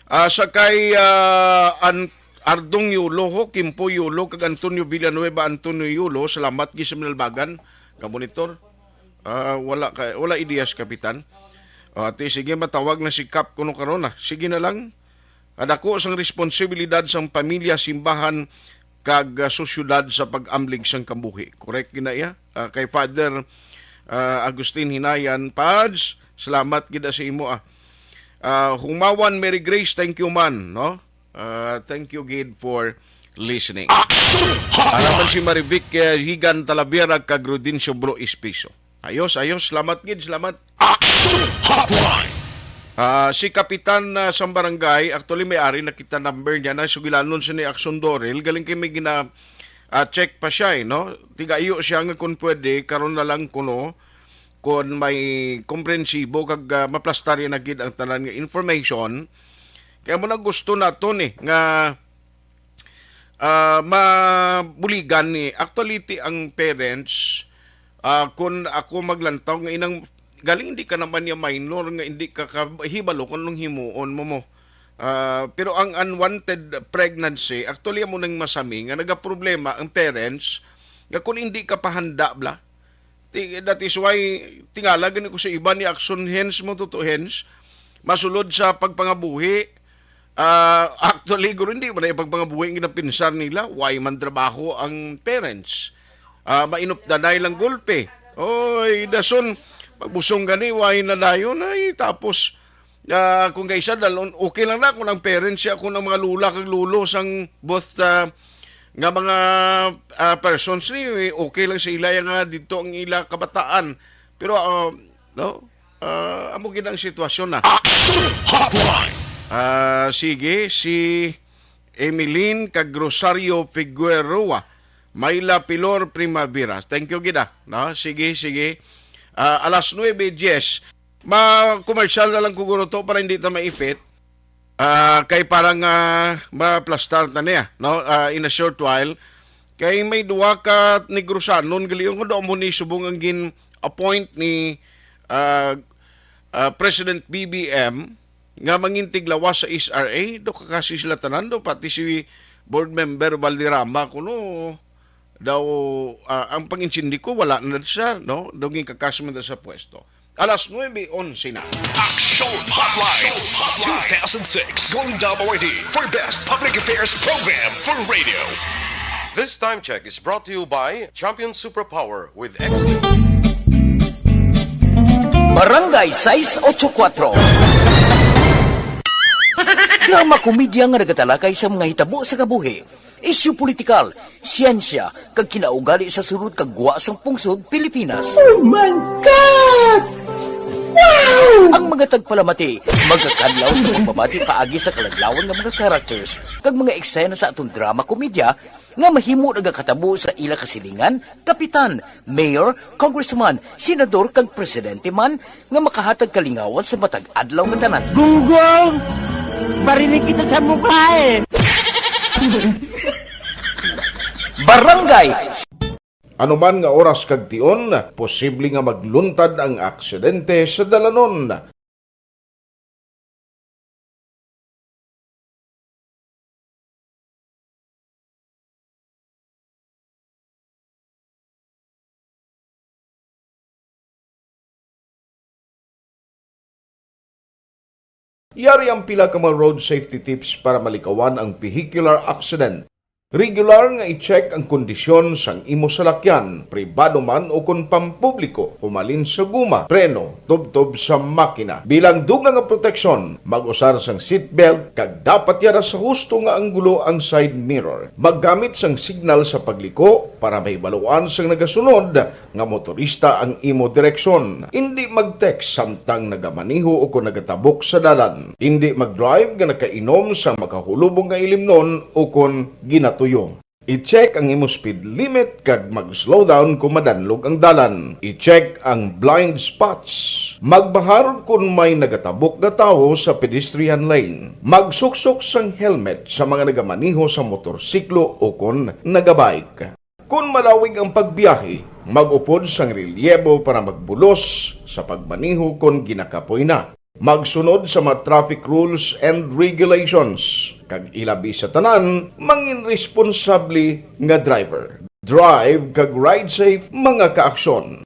Ah, sa kay, ah, An-, Ardong Yulo, ho, Kimpo Yulo, kag Antonio Villanueva, Antonio Yulo, salamat gid sa minalbagan, ka monitor. Ah, wala ka, wala ideyas, Kapitan. Ah, ti, sige, matawag na si Kap kuno karon, ah. Sige na lang. Ang dako sang responsibilidad sang pamilya, simbahan, kag, ah, sosyedad sa pag-amlig sang kabuhi. Correct gid na iya? Ah, kay Father, ah, Agustin Hinayan, Pads, salamat gid sa imo, ah. Ah, Humawan, Mary Grace, thank you man, no? Ah, thank you gid for listening. Action Hotline! Ara man si Marivic, eh, Higan Talavera kag Rudencio Bro Espiso. Ayos, ayos. Salamat gid, salamat. Action Hotline! Ah, si Kapitan, ah, sang barangay, actually may ari na kita number niya, na sugilanon sa ni Action Dorel, galing kay may gina, ah, check pa siya, eh, no? Tigayo siya nga kung pwede, karon na lang kuno, kung may komprensibo kag, ah, maplastar na gid ang tanan nga information. Kaya mo na gusto naton, eh, nga ah, mabuligan ni actuality ang parents, ah, kun ako maglantaw nga inang galing hindi ka naman niya minor nga hindi ka kahibalo kung anong himuon mo mo. Ah, pero ang unwanted pregnancy, actually, amo nang masami nga nagaproblema ang parents nga kung hindi ka pahanda bla, Ti-, that is why tingala gani ko sa iba ni Action, hens mo, totoo, hens. Masulod sa pagpangabuhi, ah, actually, guro, hindi man na yung pagpangabuhi ang ginapinsar nila. Why man trabaho ang parents? Ah, mainupdanay lang gulpe. Oy, dason, pagbusong gani, why na dayon? Ay, tapos, ah, kung kaisa, dalon, okay lang na kung ang parents siya, kung ang mga lula kag lolo sang both, ah, nga mga, ah, persons ni, okay lang sa ila nga dito ang ila kabataan. Pero, ah, no? Ah, amo gid ang sitwasyon na. Action Hotline! Ah, sige, si Emeline kag Rosario Figueroa, Myla Pilor Primavera. Thank you gid, ah, no? Sige, sige. Ah, alas nuebe diez. Ma-commercial na lang ko, guro, to para hindi ta maipit. Ah, kay parang, ah, maplastar ta niya, no? Ah, in a short while. Kay may duha ka Negrosanon gali nga do mo ni subong ang gin-appoint ni, ah, ah, President B B M nga mangintiglawas sa S R A, do kakasi sila tanan do, pati si Board Member Valderrama kuno daw, ah, ang pangintindi ko wala na siya, no? Daw ginkakasi man daw sa pwesto. Alas nuebe onse na. Action Hotline two thousand six Golden Dome Awardee for Best Public Affairs Program for Radio. This time check is brought to you by Champion Superpower with X two. Barangay sais ocho kuatro. Drama komedya nga nagatalakay sa mga hitabo sa kabuhi, isyu politikal, siyensya, kag kinaugali sa sulod kag gwa sang pungsod Pilipinas. Oh my God! Wow! Ang mga tagpalamati magakadlaw sa pagbabati paagi sa kaladlawan nga mga characters kag mga eksena sa aton drama komedya nga mahimo nagakatabo sa ila kasilingan, kapitan, mayor, congressman, senador, kag presidente man nga makahatag kalingawan sa matag adlaw nga tanan. Gunggong! Barinig kita sa mukha eh! Barangay! Anuman nga oras kag tion, posible nga magluntad ang aksidente sa dalanon. Yari ang pila ka mga road safety tips para malikawan ang vehicular accident. Regular nga i-check ang kondisyon sang imo salakyan, pribado man o kon pampubliko, humalin sa guma, preno, tubtob sa makina. Bilang dugang nga proteksyon, mag-usar sang seatbelt kag dapat yara sa husto nga anggulo ang side mirror. Maggamit sang signal sa pagliko para mahibaluan sang nagasunod nga motorista ang imo direksyon. Indi mag-text samtang nagamaneho o kon nagatabok sa dalan. Indi mag-drive nga nakainom sang makahulubong nga ilimnon o kon ginatuyo. I-check ang imo speed limit kag mag-slow down kon madanlog ang dalan. I-check ang blind spots. Magbahar kon may nagatabok nga tawo sa pedestrian lane. Magsuksok sang helmet sa mga nagamaneho sa motorsiklo o kon nagabike. Kon malawig ang pagbiyahe, mag-upod sang relyebo para magbulos sa pagmaneho kon ginakapoy na. Magsunod sa mga traffic rules and regulations, kag ilabi sa tanan, mangin responsable nga driver. Drive kag ride safe, mga kaaksyon.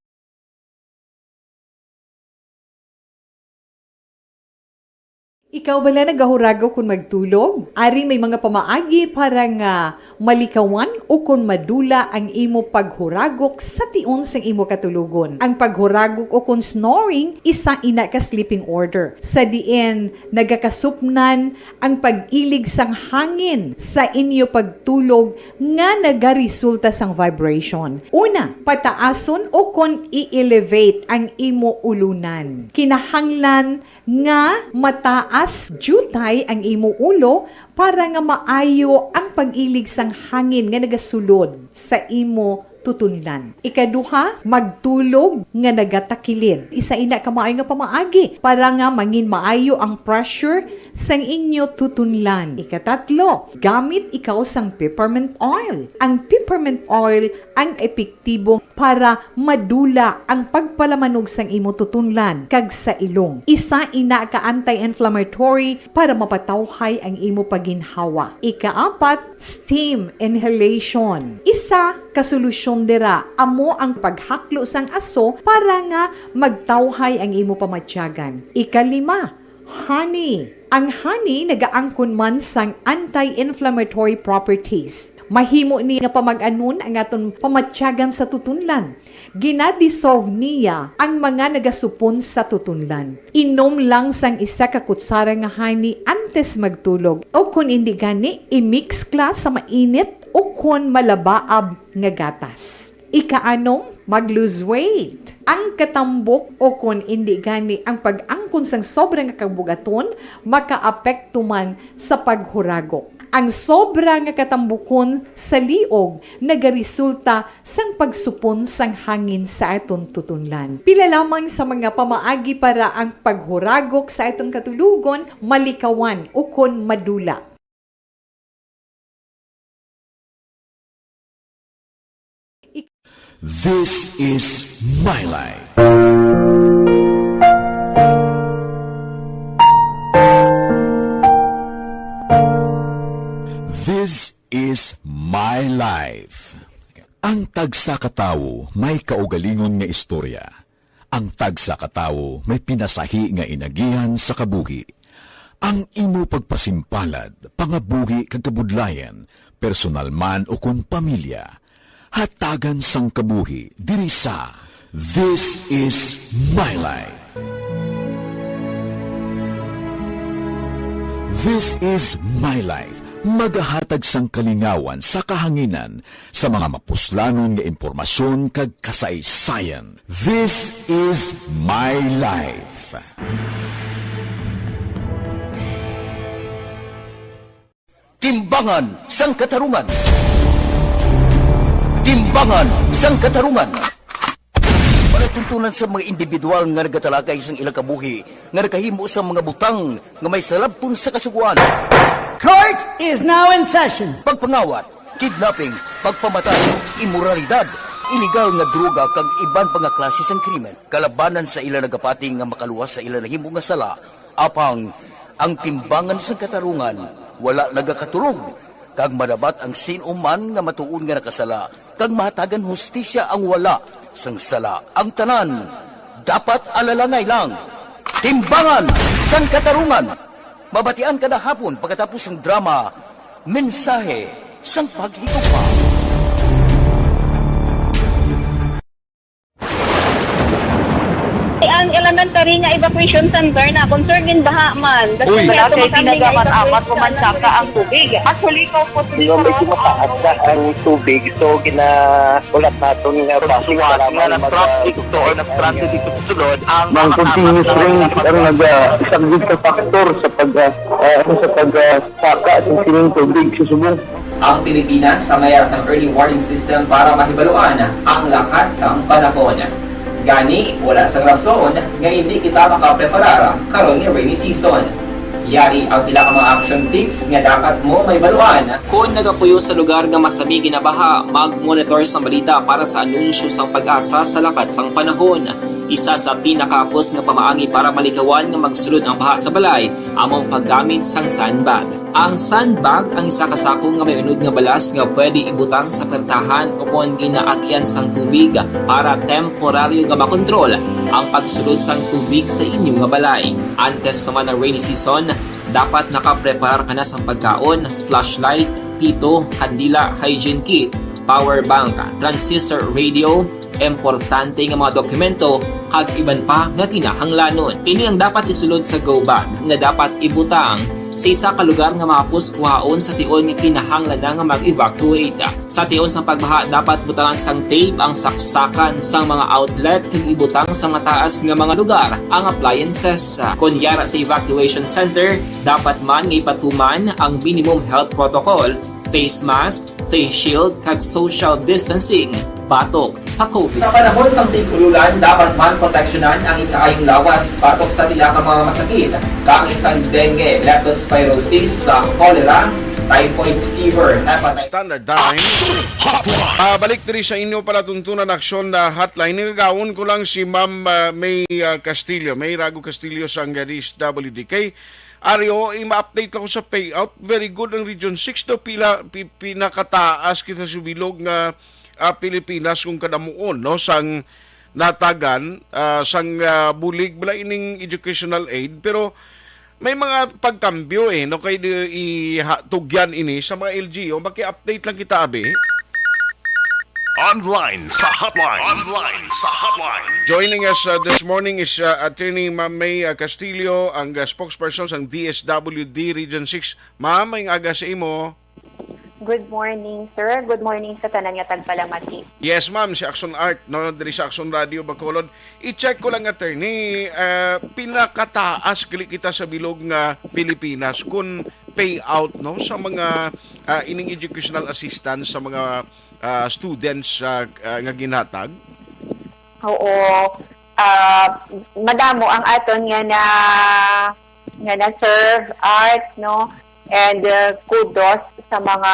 Ikaw bala nagahuragok kon magtulog? Ari may mga pamaagi para nga malikawan o kon madula ang imo paghuragok sa tion sang imo katulogon. Ang paghuragok o kon snoring, isa ina ka sleeping order, sa diin nagakasupnan ang pag-ilig sang hangin sa inyo pagtulog nga nagaresulta sang vibration. Una, pataason o kon i-elevate ang imo ulunan. Kinahanglan nga mataas diutay ang imo ulo para nga maayo ang pag-ilig sang hangin nga nagasulod sa imo tutunlan. Ikaduha, magtulog nga nagatakilid. Isa ina ka maayo nga pamaagi para nga mangin maayo ang pressure sang inyo tutunlan. Ikatatlo, gamit ikaw sang peppermint oil. Ang peppermint oil ang epektibo para madula ang pagpalamanog sang imo tutunlan kag sa ilong. Isa ina ka anti-inflammatory para mapatawhay ang imo pagginhawa. Ikaapat, steam inhalation. Isa ka solusyon dira amo ang paghaklo sang aso para nga magtawhay ang imo pamatyagan. Ikalima, honey. Ang honey nagaangkon man sang anti-inflammatory properties. Mahimo ni nga pamag-anon ang aton pamatyagan sa tutunlan. Gina-dissolve niya ang mga nagasupon sa tutunlan. Inom lang sang isa ka kutsara nga honey antes magtulog, o kon indi gani, i-mix kla sa mainit o kon malabaab nga gatas. Ikaanom, mag-lose weight. Ang katambok o kon indi gani ang pag-angkon sang sobra nga kabug-aton makaapekto man sa paghuragok. Ang sobra nga katambukon sa liog nagaresulta sang pagsupon sang hangin sa aton tutunlan. Pila lamang sa mga pamaagi para ang paghuragok sa aton katulogon malikawan ukon madula. This is my life. This is my life. Ang tagsa ka tawo may kaugalingon nga istorya. Ang tagsa ka tawo may pinasahi nga inagihan sa kabuhi. Ang imo pagpasimpalad, pangabuhi kag kabudlayan, personal man o kon pamilya, hatagan sang kabuhi diri sa This Is My Life. This is My Life, magahatag sang kalingawan sa kahanginan sa mga mapuslanon nga impormasyon kag kasaysayan. This is My Life. Timbangan sang Katarungan. Timbangan sang Katarungan. Palatuntunan sa mga individual nga nagatalakay sang ilang kabuhi nga nakahimo sang mga butang nga may salabton sa kasugoan. Court is now in session. Pagpangawat, kidnapping, pagpamatay, imoralidad, iligal nga droga kag iban pa nga klase sang krimen. Kalabanan sa ila nagapati nga makaluwas sa ila nahimo nga sala, apang ang timbangan sang katarungan wala nagakatulog, kag madabat ang sin-o man nga matuod nga nakasala, kag mahatagan hustisya ang wala sang sala. Ang tanan dapat alalangay lang. Timbangan sang Katarungan. Mabatian kada hapon pagkatapos sang drama, Mensahe sang Paghigugma. Ang elementary nga evacuation center na concerned in baha man. Uy. Wala kay pinagaman-amat, pumansaka ang tubig. Actually, ikaw po, Hindi, medyo mataas na ang tubig. So, gina-, ulat naton nga base nga sa mga nag-traffic to or nag-transit ito sulod, ang mga continuous rain ang nag-, ah, isang big factor sa pag, ah, ah, ano, sa pag, ah, saka sa sining tubig sa subong. Ang Pilipinas sa mayara sang early warning system para mahibaluan ang lakat sang panahon. Gani, wala sang rason nga hindi kita makapreparar karon nga rainy season. Yari ang pila ka mga action tips nga dapat mo mahibaluan. Kon nagapuyo sa lugar nga masami ginabaha, mag-monitor sang balita para sa anunsyo sang PAGASA sa lakat sang panahon. Isa sa pinakahapos nga pamaagi para malikawan nga magsulod ang baha sa balay amo ang paggamit sang sandbag. Ang sandbag ang isa ka sako nga may unod nga balas nga pwede ibutang sa pertahan o kon ginaagyan sang tubig para temporaryo nga makontrol ang pagsulod sang tubig sa inyo nga balay. Antes pa man ang rainy season, dapat nakapreparar ka na sang pagkaon, flashlight, pito, kandila, hygiene kit, power bank, transistor radio, importante nga mga dokumento, kag iban pa nga kinahanglanon. Ini ang dapat isulod sa go bag nga dapat ibutang sa isa ka lugar nga mahapos kuhaon sa tion nga kinahanglan na nga mag-evacuate. Sa tion sang pagbaha, dapat butangan sang tape ang saksakan sang mga outlet kag ibutang sa mataas nga mga lugar ang appliances. Kon yara sa evacuation center, dapat man nga ipatuman ang minimum health protocol, face mask, face shield, kag social distancing batok sa COVID. Sa panahon sang tig-ululan, dapat man proteksyonan ang ikaayong lawas batok sa pila ka mga masakit, kaangay sang dengue, leptospirosis, sa cholera, typhoid fever, hepatitis. Standard Time. Ah, balik diri sa inyo palatuntunan aksyon na hotline. Nagagawon ko lang si Ma'am, ah, May, ah, Castillo, May Rago Castillo sang D S W D. Kay Ari, oo, i-update lang ko sa payout. Very good ang Region six to. Pila, pi-, pinakataas kita sa bilog nga, ah, Pilipinas kung kadamuon, no, sang natagan, ah, sang, ah, bulig bala ining educational aid. Pero may mga pagkambyo, eh, no, kay di, iha-, tugyan ini sa mga L G U. Maki-update lang kita, abi. Online sa hotline. Online sa hotline. Joining us, uh, this morning is, uh, Attorney Ma'am May, uh, Castillo, ang, uh, spokesperson sang D S W D Region six. Ma'am, maayong aga sa imo. Good morning, sir. Good morning sa tanan nga tagpalamati. Yes, ma'am, si Action Art, no, diri sa Action Radio Bacolod. I-check ko lang, Attorney, uh, pinakataas gali kita sa bilog nga Pilipinas kun payout, no, sa mga, uh, ining educational assistance sa mga ah, students, ah, ah, nga ginhatag? Oo. Ah, madamo ang aton nga na, nga na-serve, Art, no? And, uh, kudos sa mga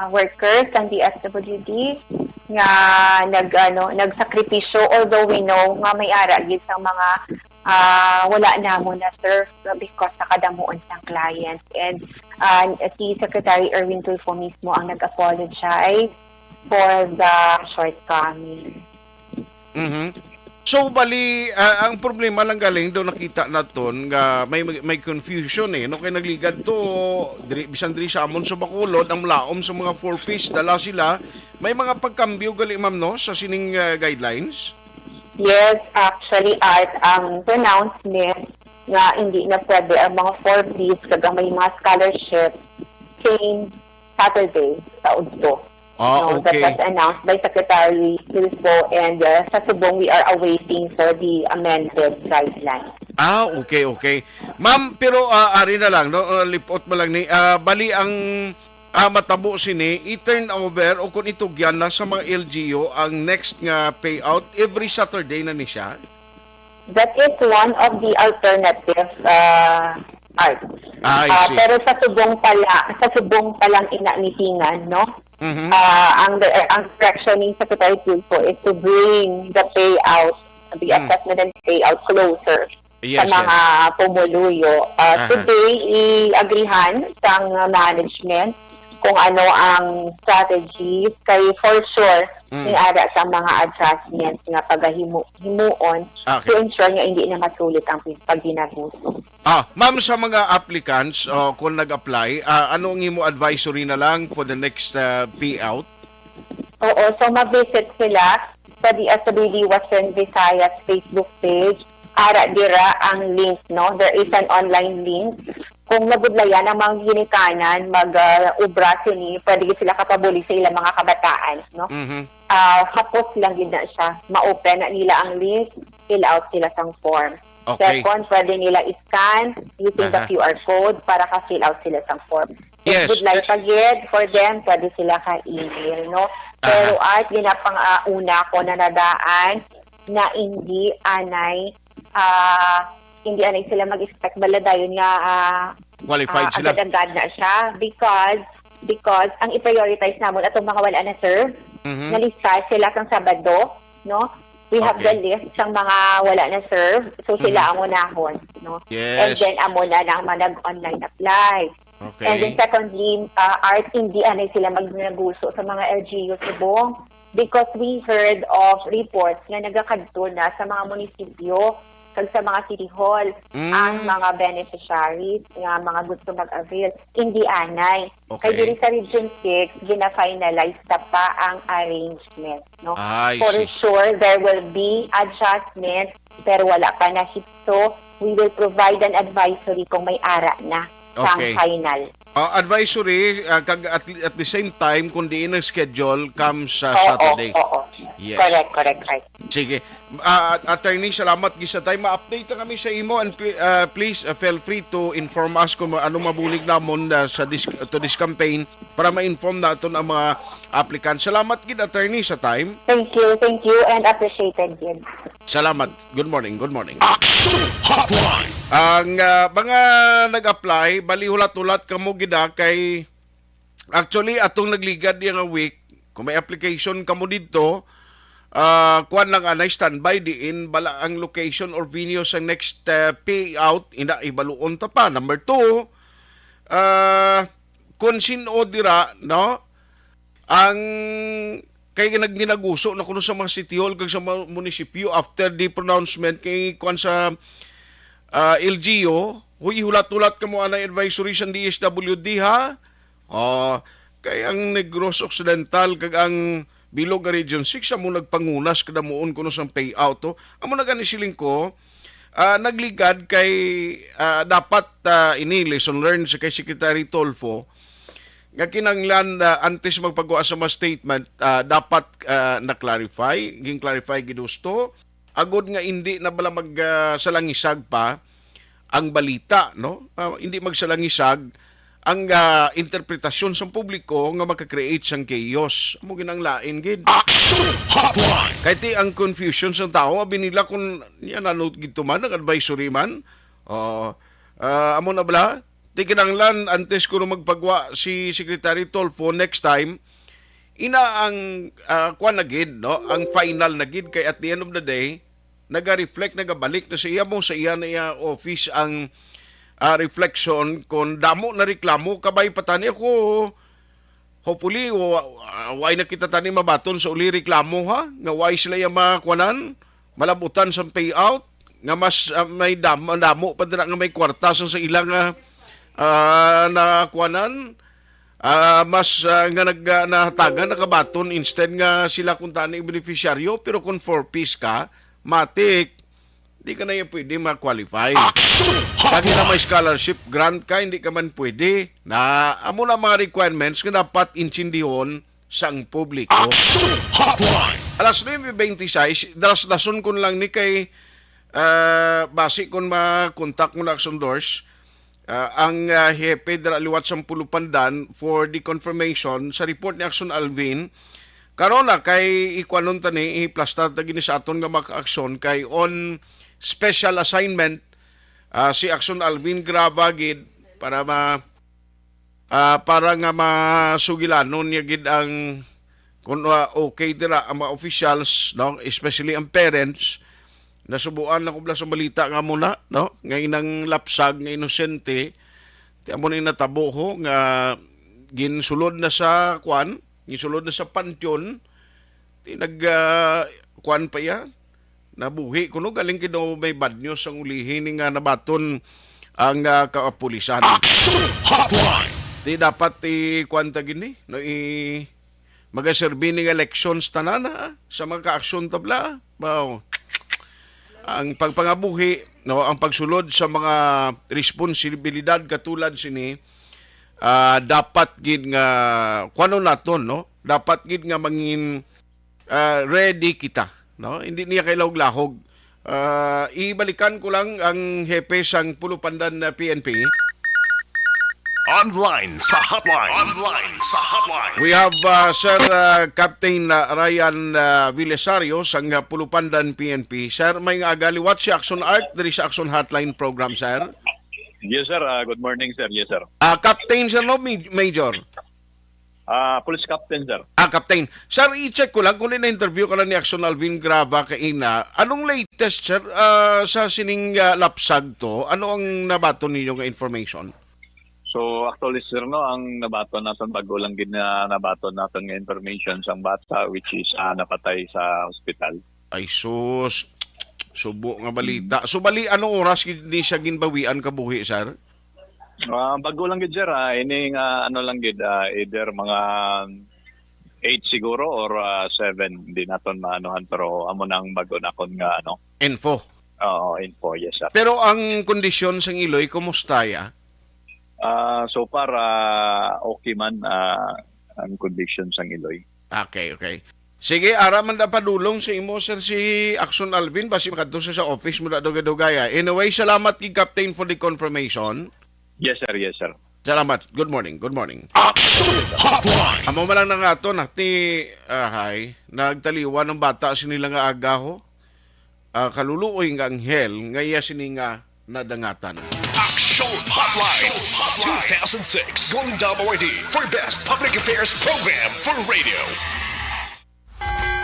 workers ng D S W D nga nag, ano, nagsakripisyo, although we know nga may ara gid sa mga, ah, wala namo na-serve because sa kadamuon sang clients. And, ah, si Secretary Erwin Tulfo mismo ang nag-apologize for the shortcoming. Mhm. So, bali, ah, ang problema lang galing daw nakita naton nga may, may confusion, eh, no? Kay nagligad to, diri, bisan diri sa amon sa Bacolod, ang malaom sa mga four Ps, dala sila. May mga pagkambyo gali, ma'am, no, sa sining, ah, guidelines? Yes, actually, Art, ang pronouncement nga hindi na pwede ang mga four Ps kag ang may mga scholarship same Saturday sa udto. Ah, No, that okay. was announced by Secretary Tulfo, and, uh, sa subong, we are awaiting for the amended guidelines. Ah, okay, okay. Ma'am, pero, ah, ari na lang, no? Ah, lipot mo lang ni, ah, bali ang, ah, matabo sini, i-turn over o kung itugyan na sa mga L G U ang next nga payout every Saturday na ni siya? That is one of the alternative, uh, arts. Ah, I Uh, see. Pero sa subong pala, sa subong palang ina meetingan, no? Mhm. Uh, ang, ang direction ni Secretary Tulfo is to bring the payout, the Mm. assessment and payout closer Yes, sa mga yes. pumuluyo. Uh, Aha. Today, i-agrihan sang management kung ano ang strategies. Kay for sure, Mm. ni ara sa mga adjustments nga pagahimo-, himuon Okay. to ensure nga hindi na masulit ang pag-, pagdinaguso. Ah, ma'am, sa mga applicants, o kung nag-apply, ah, ano ang imo advisory na lang for the next, ah, payout? Oo, so ma-visit sila sa D S W D Western Visayas Facebook page. Ara dira ang link, no? There is an online link. Kung nabudlayan ang mga ginikanan, mag, ah, obra sini, pwede gid sila kapabuli sa ilang mga kabataan, no? Mhm. Ah, hapos lang gid na siya. Ma-open na nila ang link, fill out sila sang form. Okay. Second, pwede nila i-scan using the Aha. Q R code para ka-fill out sila sang form. Yes. If would like pa gid for them, pwede sila ka-email, no? Pero Aha. Art, ginapang, ah, una ko na nadaan na hindi anay, ah, hindi anay sila mag-expect bala dayon nga, ah, Qualified ah, sila. agad-agad na siya because, because ang i-prioritize namon atong mga wala na serve, Mhm. na-list sila sang Sabado, no? We have Okay. the list sang mga wala na serve, so sila Mhm. ang unahon, no? And Yes. then amo na lang manag-online apply. Okay. And then secondly, uh, Art, hindi anay sila magnaguso sa mga L G U subong because we heard of reports nga nagakadto na sa mga munisipyo kag sa mga city hall Mm. ang mga beneficiaries nga mga gusto mag-avail. Hindi anay. Okay. Kay diri sa Region six, gina-finalize ta pa ang arrangement, no? I For see. sure, there will be adjustment, pero wala pa na hit. So, we will provide an advisory kung may ara na sang Okay. final. Ah, advisory, ah, kag at, at the same time, kung diin ang schedule, comes sa Oo, Saturday. oo. Yes. Correct, correct, right. Sige. Ah, Attorney, salamat gid sa time. Ma-update na kami sa imo and pl-, ah, please, ah, feel free to inform us kung ano mabulig namon, ah, sa dis-, to this campaign para ma-inform naton ang mga applicants. Salamat gid, Attorney, sa time. Thank you, thank you, and appreciated gid. Salamat. Good morning, good morning. Action Hotline. Ang, ah, mga nag-apply, bali hulat-hulat kamo gid, ah, kay actually atong nagligad niya nga week, kung may application kamo didto, ah, kuan lang anay, standby diin bala ang location or venue sa next, ah, payout, ina ibaluon ta pa. Number two, ah, kung sin-o dira, no? Ang kay nagdinaguso na kuno sa mga city hall kag sa mga munisipyo after the pronouncement kay kuan sa, ah, L G U, huy, hulat-hulat kamo anay advisory sa D S W D, ha? Oh, kay ang Negros Occidental kag ang bilog nga Region six amo nagpangunas kadamuon kuno sang payout, oh. Amo na gani siling ko, ah, nagligad kay, ah, dapat, ah, ini lesson learned sa kay Secretary Tulfo nga kinahanglan, ah, antes magpagawa sa mga statement, ah, dapat, ah, na-clarify, gin-clarify gid husto, agod nga indi na bala mag, ah, salangisag pa ang balita, no? Ah, hindi magsalangisag ang, ah, interpretasyon sang publiko nga maka-create sang chaos. Amo gid ang lain gid. Action Hotline. Kay ti ang confusion sang tawo, abi nila kung yan ano gid to man, ang advisory man. Oo. Ah, amo na bala? Ti kinahanglan, antes kuno magpagwa si Secretary Tulfo next time, ina ang, ah, kuwan na gid, no? Ang final na gid, kay at the end of the day, naga-reflect, nagabalik na sa iya mo, sa iya na iya office ang, ah, reflection kung damo na reklamo, kabay pa tani ako, hopefully, wa-, wa-, way na kita tani mabaton sa uli reklamo, ha? Nga way sila iya makuwanan, malabutan sa payout, nga mas, ah, may dam-, damo pa dira nga may kwarta sa, sa ilang, ah, ah, nakuwanan, ah, mas, ah, nga nag-, ah, nahatagan, nakabaton, instead nga sila kung tani beneficiaryo, pero kung four Ps ka, matik, Di ka na yan pwede ma-qualify. Action Hotline! Kani na may scholarship grant ka, hindi ka man pwede. Na, amo na mga requirements nga dapat intindihon sang publiko. Action Hotline! Alas nuebe beintiseis, dalas-dason ko lang ni kay, ah, basi kung ma-contact mo na Action Doors, ah, ang, ah, hepe dira liwat sang Pulupandan for the confirmation sa report ni Action Alvin. Karon na kay ikuanon ta ni, iplastar ta gini sa aton nga mga kaaksyon kay on special assignment, ah, si Action Alvin Graba gid para ma-, ah, para nga masugilanon niya gid ang kung, ah, okay dira ang mga officials, no, especially ang parents. Nasubuan ako bala sa balita nga muna, no, nga inang lapsag nga inosente, ti amo ni natabo ho nga ginsulod na sa kwan, ginsulod na sa panteon, ti nag, ah, kwan pa iya, nabuhi kuno galing kay daw may bad news ang ulihi ni nga nabaton ang, ah, kapulisan. Action Hotline! Di dapat i-kwan ta gini, no, i-, magaserbi ning elections tanan, ha, sa mga kaaksyon tabla. Wow. Ang pagpangabuhi, no, ang pagsulod sa mga responsibilidad katulad sini, ah, dapat gid nga kuno naton, no? Dapat gid nga mangin ah, ready kita, no? Hindi niya kay lahog-lahog. Ah, ibalikan ko lang ang hepe sang Pulupandan na P N P. Online sa hotline. Online sa hotline. We have, ah, Sir, ah, Captain, ah, Ryan, ah, Vilisario sang, ah, Pulupandan P N P. Sir, may nga aga liwat si Action Art diri sa Action Hotline program, sir. Yes, sir. Ah, good morning, sir. Yes, sir. Ah, Captain, sir, no? Ma-, Major? Ah, police captain, sir. Ah, Captain. Sir, i-check ko lang kung na-interview ka na ni Action Alvin Graba kaina. Anong latest, sir, ah, sa sining, ah, lapsag to? Ano ang nabaton ninyo nga information? So, actually, sir, no, ang nabaton naton, bago lang gid na nabaton naton nga information sang bata, which is, ah, napatay sa hospital. Ay, sus. Subo nga balita. So, bali, anong oras gid ni siya ginbawian kabuhi, sir? Ah, bago lang gid, sir. Ah, ini nga, ano lang gid, ah, either mga eight siguro or, ah, seven. Hindi naton maanuhan, pero amo na ang bago nakon nga, ano. Info. Oo, info, yes, sir. Pero ang kondisyon sang iloy, kumusta ya? Ah, so far, ah, okay man, ah, ang kondisyon sang iloy. Okay, okay. Sige, ara man da padulong sa imo, sir, si Action Alvin, basi makadto sa, sa office mo da dugay-dugay, ah. Anyway, salamat kay Captain for the confirmation. Yes, sir. Yes, sir. Salamat. Good morning. Good morning. Action Hotline! Amo man lang na nga to, nati, ah, hay, nagtaliwan ng bata sini lang nga aga, ho. Ah, kaluluoy nga anghel, nga iya sini nga nadangatan. Action Hotline, two thousand six Golden Dome Awardee for Best Public Affairs Program for Radio.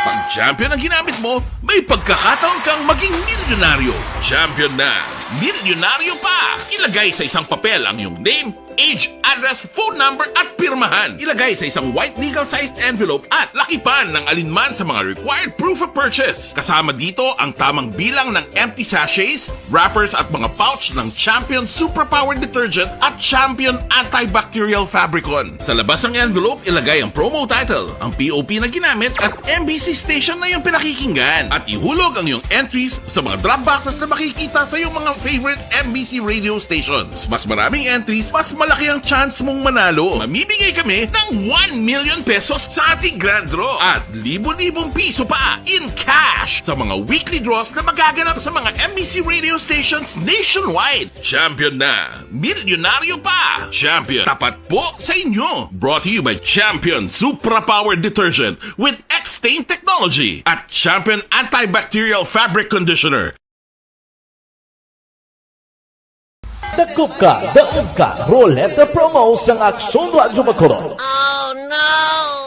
Pag champion ang ginamit mo, may pagkakataon kang maging milyonaryo. Champion na, milyonaryo pa! Ilagay sa isang papel ang iyong name, age, address, phone number, at pirmahan. Ilagay sa isang white legal-sized envelope at lakipan ng alinman sa mga required proof of purchase. Kasama dito ang tamang bilang ng empty sachets, wrappers, at mga pouch ng Champion Superpower Detergent at Champion Antibacterial Fabricon. Sa labas ng envelope, ilagay ang promo title, ang P O P na ginamit, at M B C station na iyong pinakikinggan. At ihulog ang iyong entries sa mga drop boxes na makikita sa iyong mga favorite M B C radio stations. Mas maraming entries, mas malaki ang chance mong manalo. Mamimigay kami ng one million pesos sa ating grand draw at libo-libong piso pa in cash sa mga weekly draws na magaganap sa mga M B C radio stations nationwide. Champion na! Milyonaryo pa! Champion, tapat po sa inyo! Brought to you by Champion Supra Power Detergent with X-Stain Technology at Champion Antibacterial Fabric Conditioner. Dakop ka, daog ka, Roleta Promo sang Aksyon Radyo Bacolod.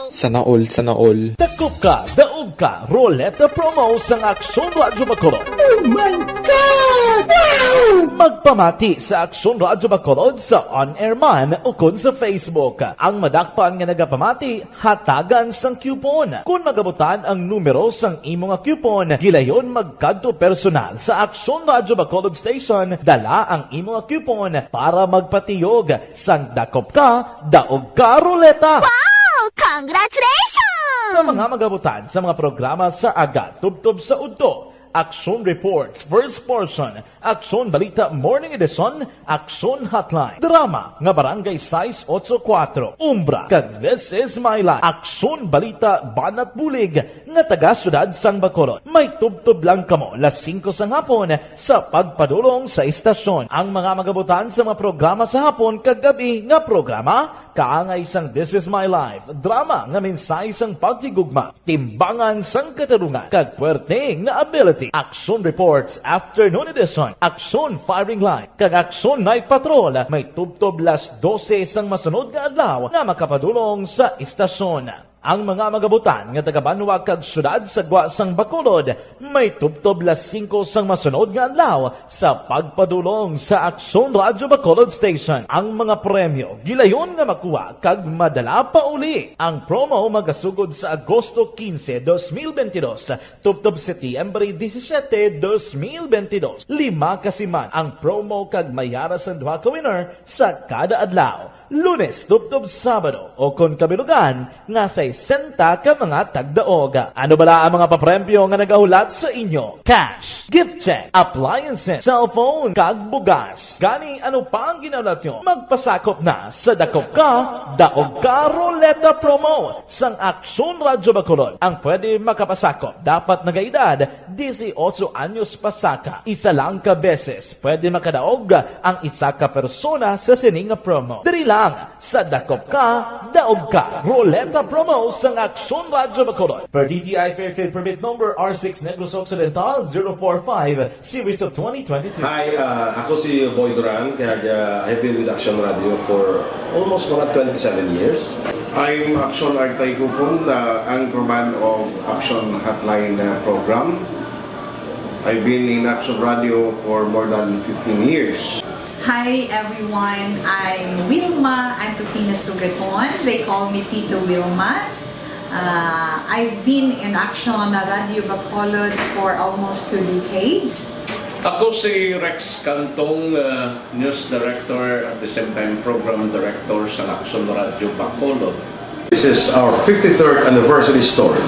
Sana all, sana all. Dakop ka, daog ka, Roleta Promo sang Aksyon Radyo Bacolod. Oh my God! Wow! Magpamati sa Aksyon Radyo Bacolod sa on-air man ukon sa Facebook. Ang madakpan nga nagapamati, hatagan sang coupon. Kon magabutan ang numero sang imo nga coupon, gilayon magkadto personal sa Aksyon Radyo Bacolod Station, dala ang imo nga coupon para magpatiyog sang dakop ka, daog ka, Roleta. Wow! Congratulations! Sa mga magabutan sa mga programa sa aga tubtob sa udto, Aksyon Reports, First Portion, Aksyon Balita Morning Edition, Aksyon Hotline, drama nga Barangay sais otso kuwatro, Umbra, kag This Is My Life, Aksyon Balita Banat Bulig, nga taga Siyudad sang Bacolod. May tubtob lang kamo las singko sang hapon sa pagpadulong sa istasyon. Ang mga magabutan sa mga programa sa hapon kag gab-i nga programa, kaangay sang This Is My Life, drama nga mensahe sang paghigugma, timbangan sang katarungan, kag puwerte nga ability. Action Reports, Afternoon Edition, Action Firing Line, kag Action Night Patrol, may tubtob las dose sang masunod nga adlaw nga makapadulong sa istasyon. Ang mga magabutan nga taga-banwa kag siyudad sa gwa sang Bacolod may tubtob las singko sang masunod nga adlaw sa pagpadulong sa Aksyon Radyo Bacolod Station. Ang mga premyo gilayon nga makuha kag madala pa uli. Ang promo magasugod sa Agosto quince, dos mil veintidós, tubtob Setyembre disisiete, dos mil veintidós. Lima ka siman ang promo kag may ara sang duha ka winner sa kada adlaw. Lunes tubtob Sabado, o kon kabilugan, nga sesenta ka mga tagdaog. Ano bala ang mga papremyo nga nagahulat sa inyo? Cash, gift check, appliances, cellphone, kag bugas. Gani, ano pa ang ginahulat nyo? Magpasakop na sa Dakop Ka, Daog Ka Ruleta Promo sang Aksyon Radyo Bacolod. Ang pwede makapasakop dapat nagaedad disiotso anyos pasaka. Isa lang ka beses pwede makadaog ang isa ka persona sa sini nga promo. Diri lang sa Dakop Ka, Daog Ka Ruleta Promo sang Aksyon Radyo Bacolod. Per D T I Fair Trade Permit Number R six Negros Occidental zero four five, Series of twenty twenty-two. Hi, ah, ako si Boy Duran, kag, ah, I've been with Action Radio for almost mga twenty-seven years. I'm Action Artay Kupon, the anchorman of Action Hotline, uh, program. I've been in Action Radio for more than fifteen years. Hi everyone, I'm Wilma Antupina Sugaton. They call me Tito Wilma. Uh, I've been in Action Radio Bacolod for almost two decades. Ako si Rex Cantong, uh, news director, at the same time program director sa Action Radio Bacolod. This is our fifty-third anniversary story.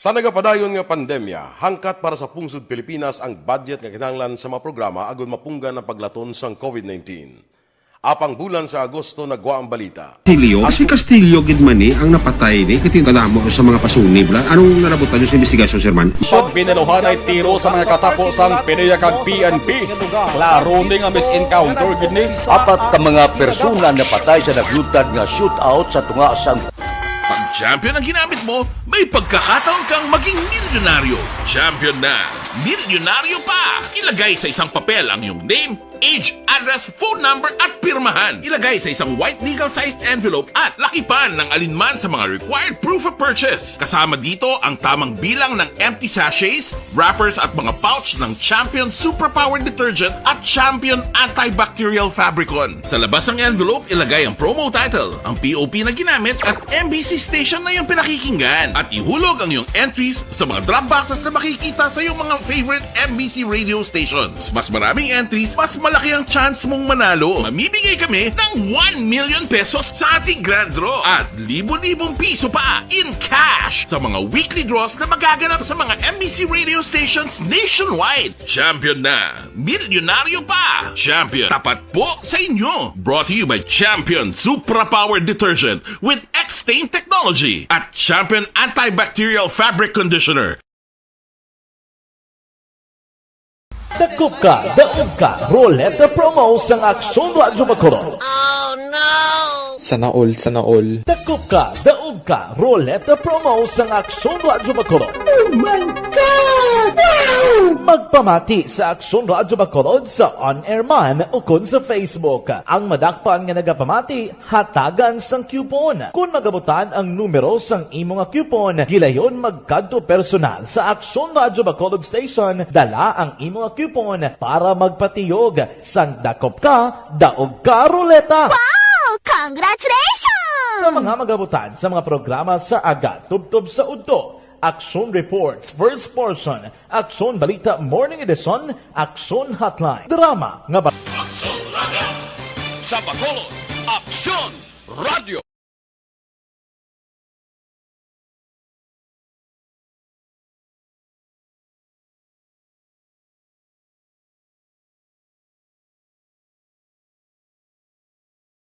Sa nagapadayon nga pandemya, hangkat para sa pungsod Pilipinas ang budget nga kinahanglan sa mga programa agud mapunggan ang paglaton sang covid nineteen. Apang bulan sa Agosto nagwa ang balita. Castillo? Si Castillo gid man ni ang napatay ni, kay tingala mo sa mga pasuni, bla. Anong nalabutan niyo sa investigasyon, Sir Man? Pag binaluhanay tiro sa mga katapo sang PDEA kag P N P, klaro ni nga mis-encounter gid ni. Apat ka mga persona napatay sa naglutad nga shootout sa tunga sang Pag champion ang ginamit mo, may pagkakataon kang maging milyonaryo. Champion na, milyonaryo pa! Ilagay sa isang papel ang iyong name, age, address, phone number, at pirmahan. Ilagay sa isang white legal-sized envelope at lakipan ng alinman sa mga required proof of purchase. Kasama dito ang tamang bilang ng empty sachets, wrappers, at mga pouch ng Champion Suprapower Detergent at Champion Antibacterial Fabricon. Sa labas ng envelope, ilagay ang promo title, ang P O P na ginamit, at M B C station na iyong pinakikinggan. At ihulog ang iyong entries sa mga drop boxes na makikita sa iyong mga favorite M B C radio stations. Mas maraming entries, mas malaki ang chance mong manalo. Mamimigay kami ng one million pesos sa ating grand draw at libo-libong piso pa in cash sa mga weekly draws na magaganap sa mga M B C radio stations nationwide. Champion na! Milyonaryo pa! Champion, tapat po sa inyo! Brought to you by Champion Supra Power Detergent with X-Stain Technology at Champion Antibacterial Fabric Conditioner. Dakop Ka, Daog Ka Ruleta Promo sang Aksyon Radyo Bacolod. Sana all, sana all. Dakop Ka, Daog Ka Ruleta Promo sang Aksyon Radyo Bacolod. Oh my God! Wow! Magpamati sa Aksyon Radyo Bacolod sa on-air man ukon sa Facebook. Ang madakpan nga nagapamati, hatagan sang coupon. Kon magabutan ang numero sang imo nga coupon, gilayon magkadto personal sa Aksyon Radyo Bacolod Station, dala ang imo nga coupon para magpatiyog sang Dakop Ka, Daog Ka Ruleta. Wow! Congratulations! Sa mga magabutan sa mga programa sa aga tubtob sa udto, Aksyon Reports, First Portion, Aksyon Balita Morning Edition, Aksyon Hotline, drama nga ba- Aksyon Radyo! Sa Bacolod, Aksyon Radyo!